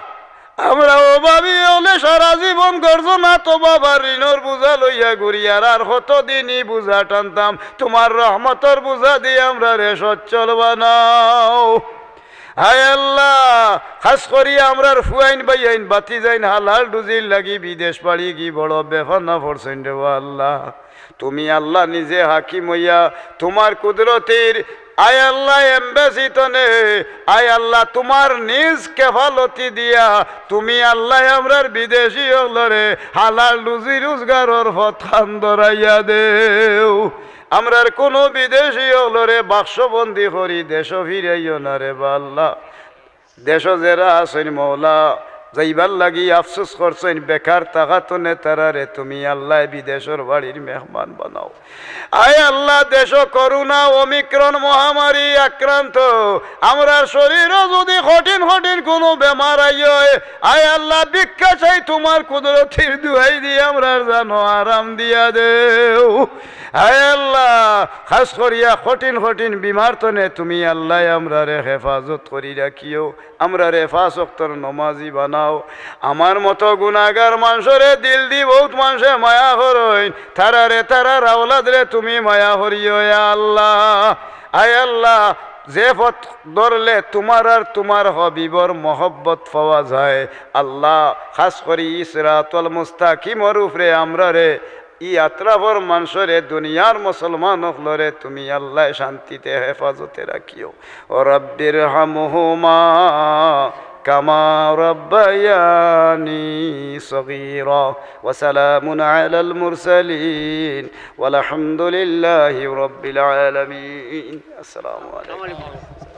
আমরা অভাবি অকলে সারা জীবন গর্জনা তো বাবার ঋণর বুঝা লইয়া ঘুরিয়ার, আর কতদিন ই বুঝা টানতাম? তুমার রহমতর বুঝা দি আমরারে সচ্ছল বানাও। হায় আল্লাহ, খাস করি আমরার ফুয়াইন, ভাইয়াইন, ভাতিজাইন হালাল রুজির লাগি বিদেশ পাড়ি গি বড় বেফানা পড়ছইন রে ও আল্লাহ। তুমি আল্লাহ নিজে হাকিম অইয়া তুমার কুদরতির, আয় আল্লাহ, embassy তনে, আয় আল্লাহ, তুমার নিজ কেফালতি দিয়া তুমি আল্লাহ আমরার বিদেশি অকলরে হালাল রুজি রোজগারর পথখান ধরাইয়া দেও। আমরার কুনু বিদেশি অকলরে বাক্সবন্দি করি দেশো ফিরাইও না রে বা আল্লাহ। দেশো যেরা আছইন মওলা, যাইবার লাগি আফসোস করছইন, বেকার থাকাত থনে তারারে তুমি আল্লাহ বিদেশর বাড়ির মেহমান বানাও। আয় আল্লাহ, দেশো করোনা ওমিক্রন মহামারী আক্রান্ত, আমরার শরীরো যুদি কঠিন কঠিন কুনু বেমার আইয়, আয় আল্লাহ, ভিক্ষা চাই তুমার কুদরতির দুয়াই দি আমরার জানো আরাম দিয়া দেও। আয় আল্লাহ, খাস করিয়া কঠিন কঠিন বিমার থনে তুমি আল্লাহ আমরারে হেফাজত করি রাখিও, আমরারে পাঁচ ওয়াক্তর নমাজি বানাও। আমার মতো গুনাগার মানষরে দিল দি বউত মানষে মায়া করইন, তারারে তারার আওলাদরে তুমি মায়া করিও ইয়া আল্লাহ। আয় আল্লাহ, যে পথ ধরলে তুমার আর তুমার হাবিবর মহব্বত পাওয়া যায়, আল্লাহ, খাস করি ই সিরাতুল মুস্তাকিমর উপরে আমরারে ই আতরাফর মানষরে, দুনিয়ার মুসলমান অকলরে তুমি আল্লাহ শান্তিতে হেফাজতে রাখিও। ও রাব্বির হামহুমা কামা রাব্বায়ানি সগীরা। ওয়া সালামুন আলাল মুরসালিন। ওয়ালহামদুলিল্লাহি রাব্বিল আলামিন। আসসালামু আলাইকুম।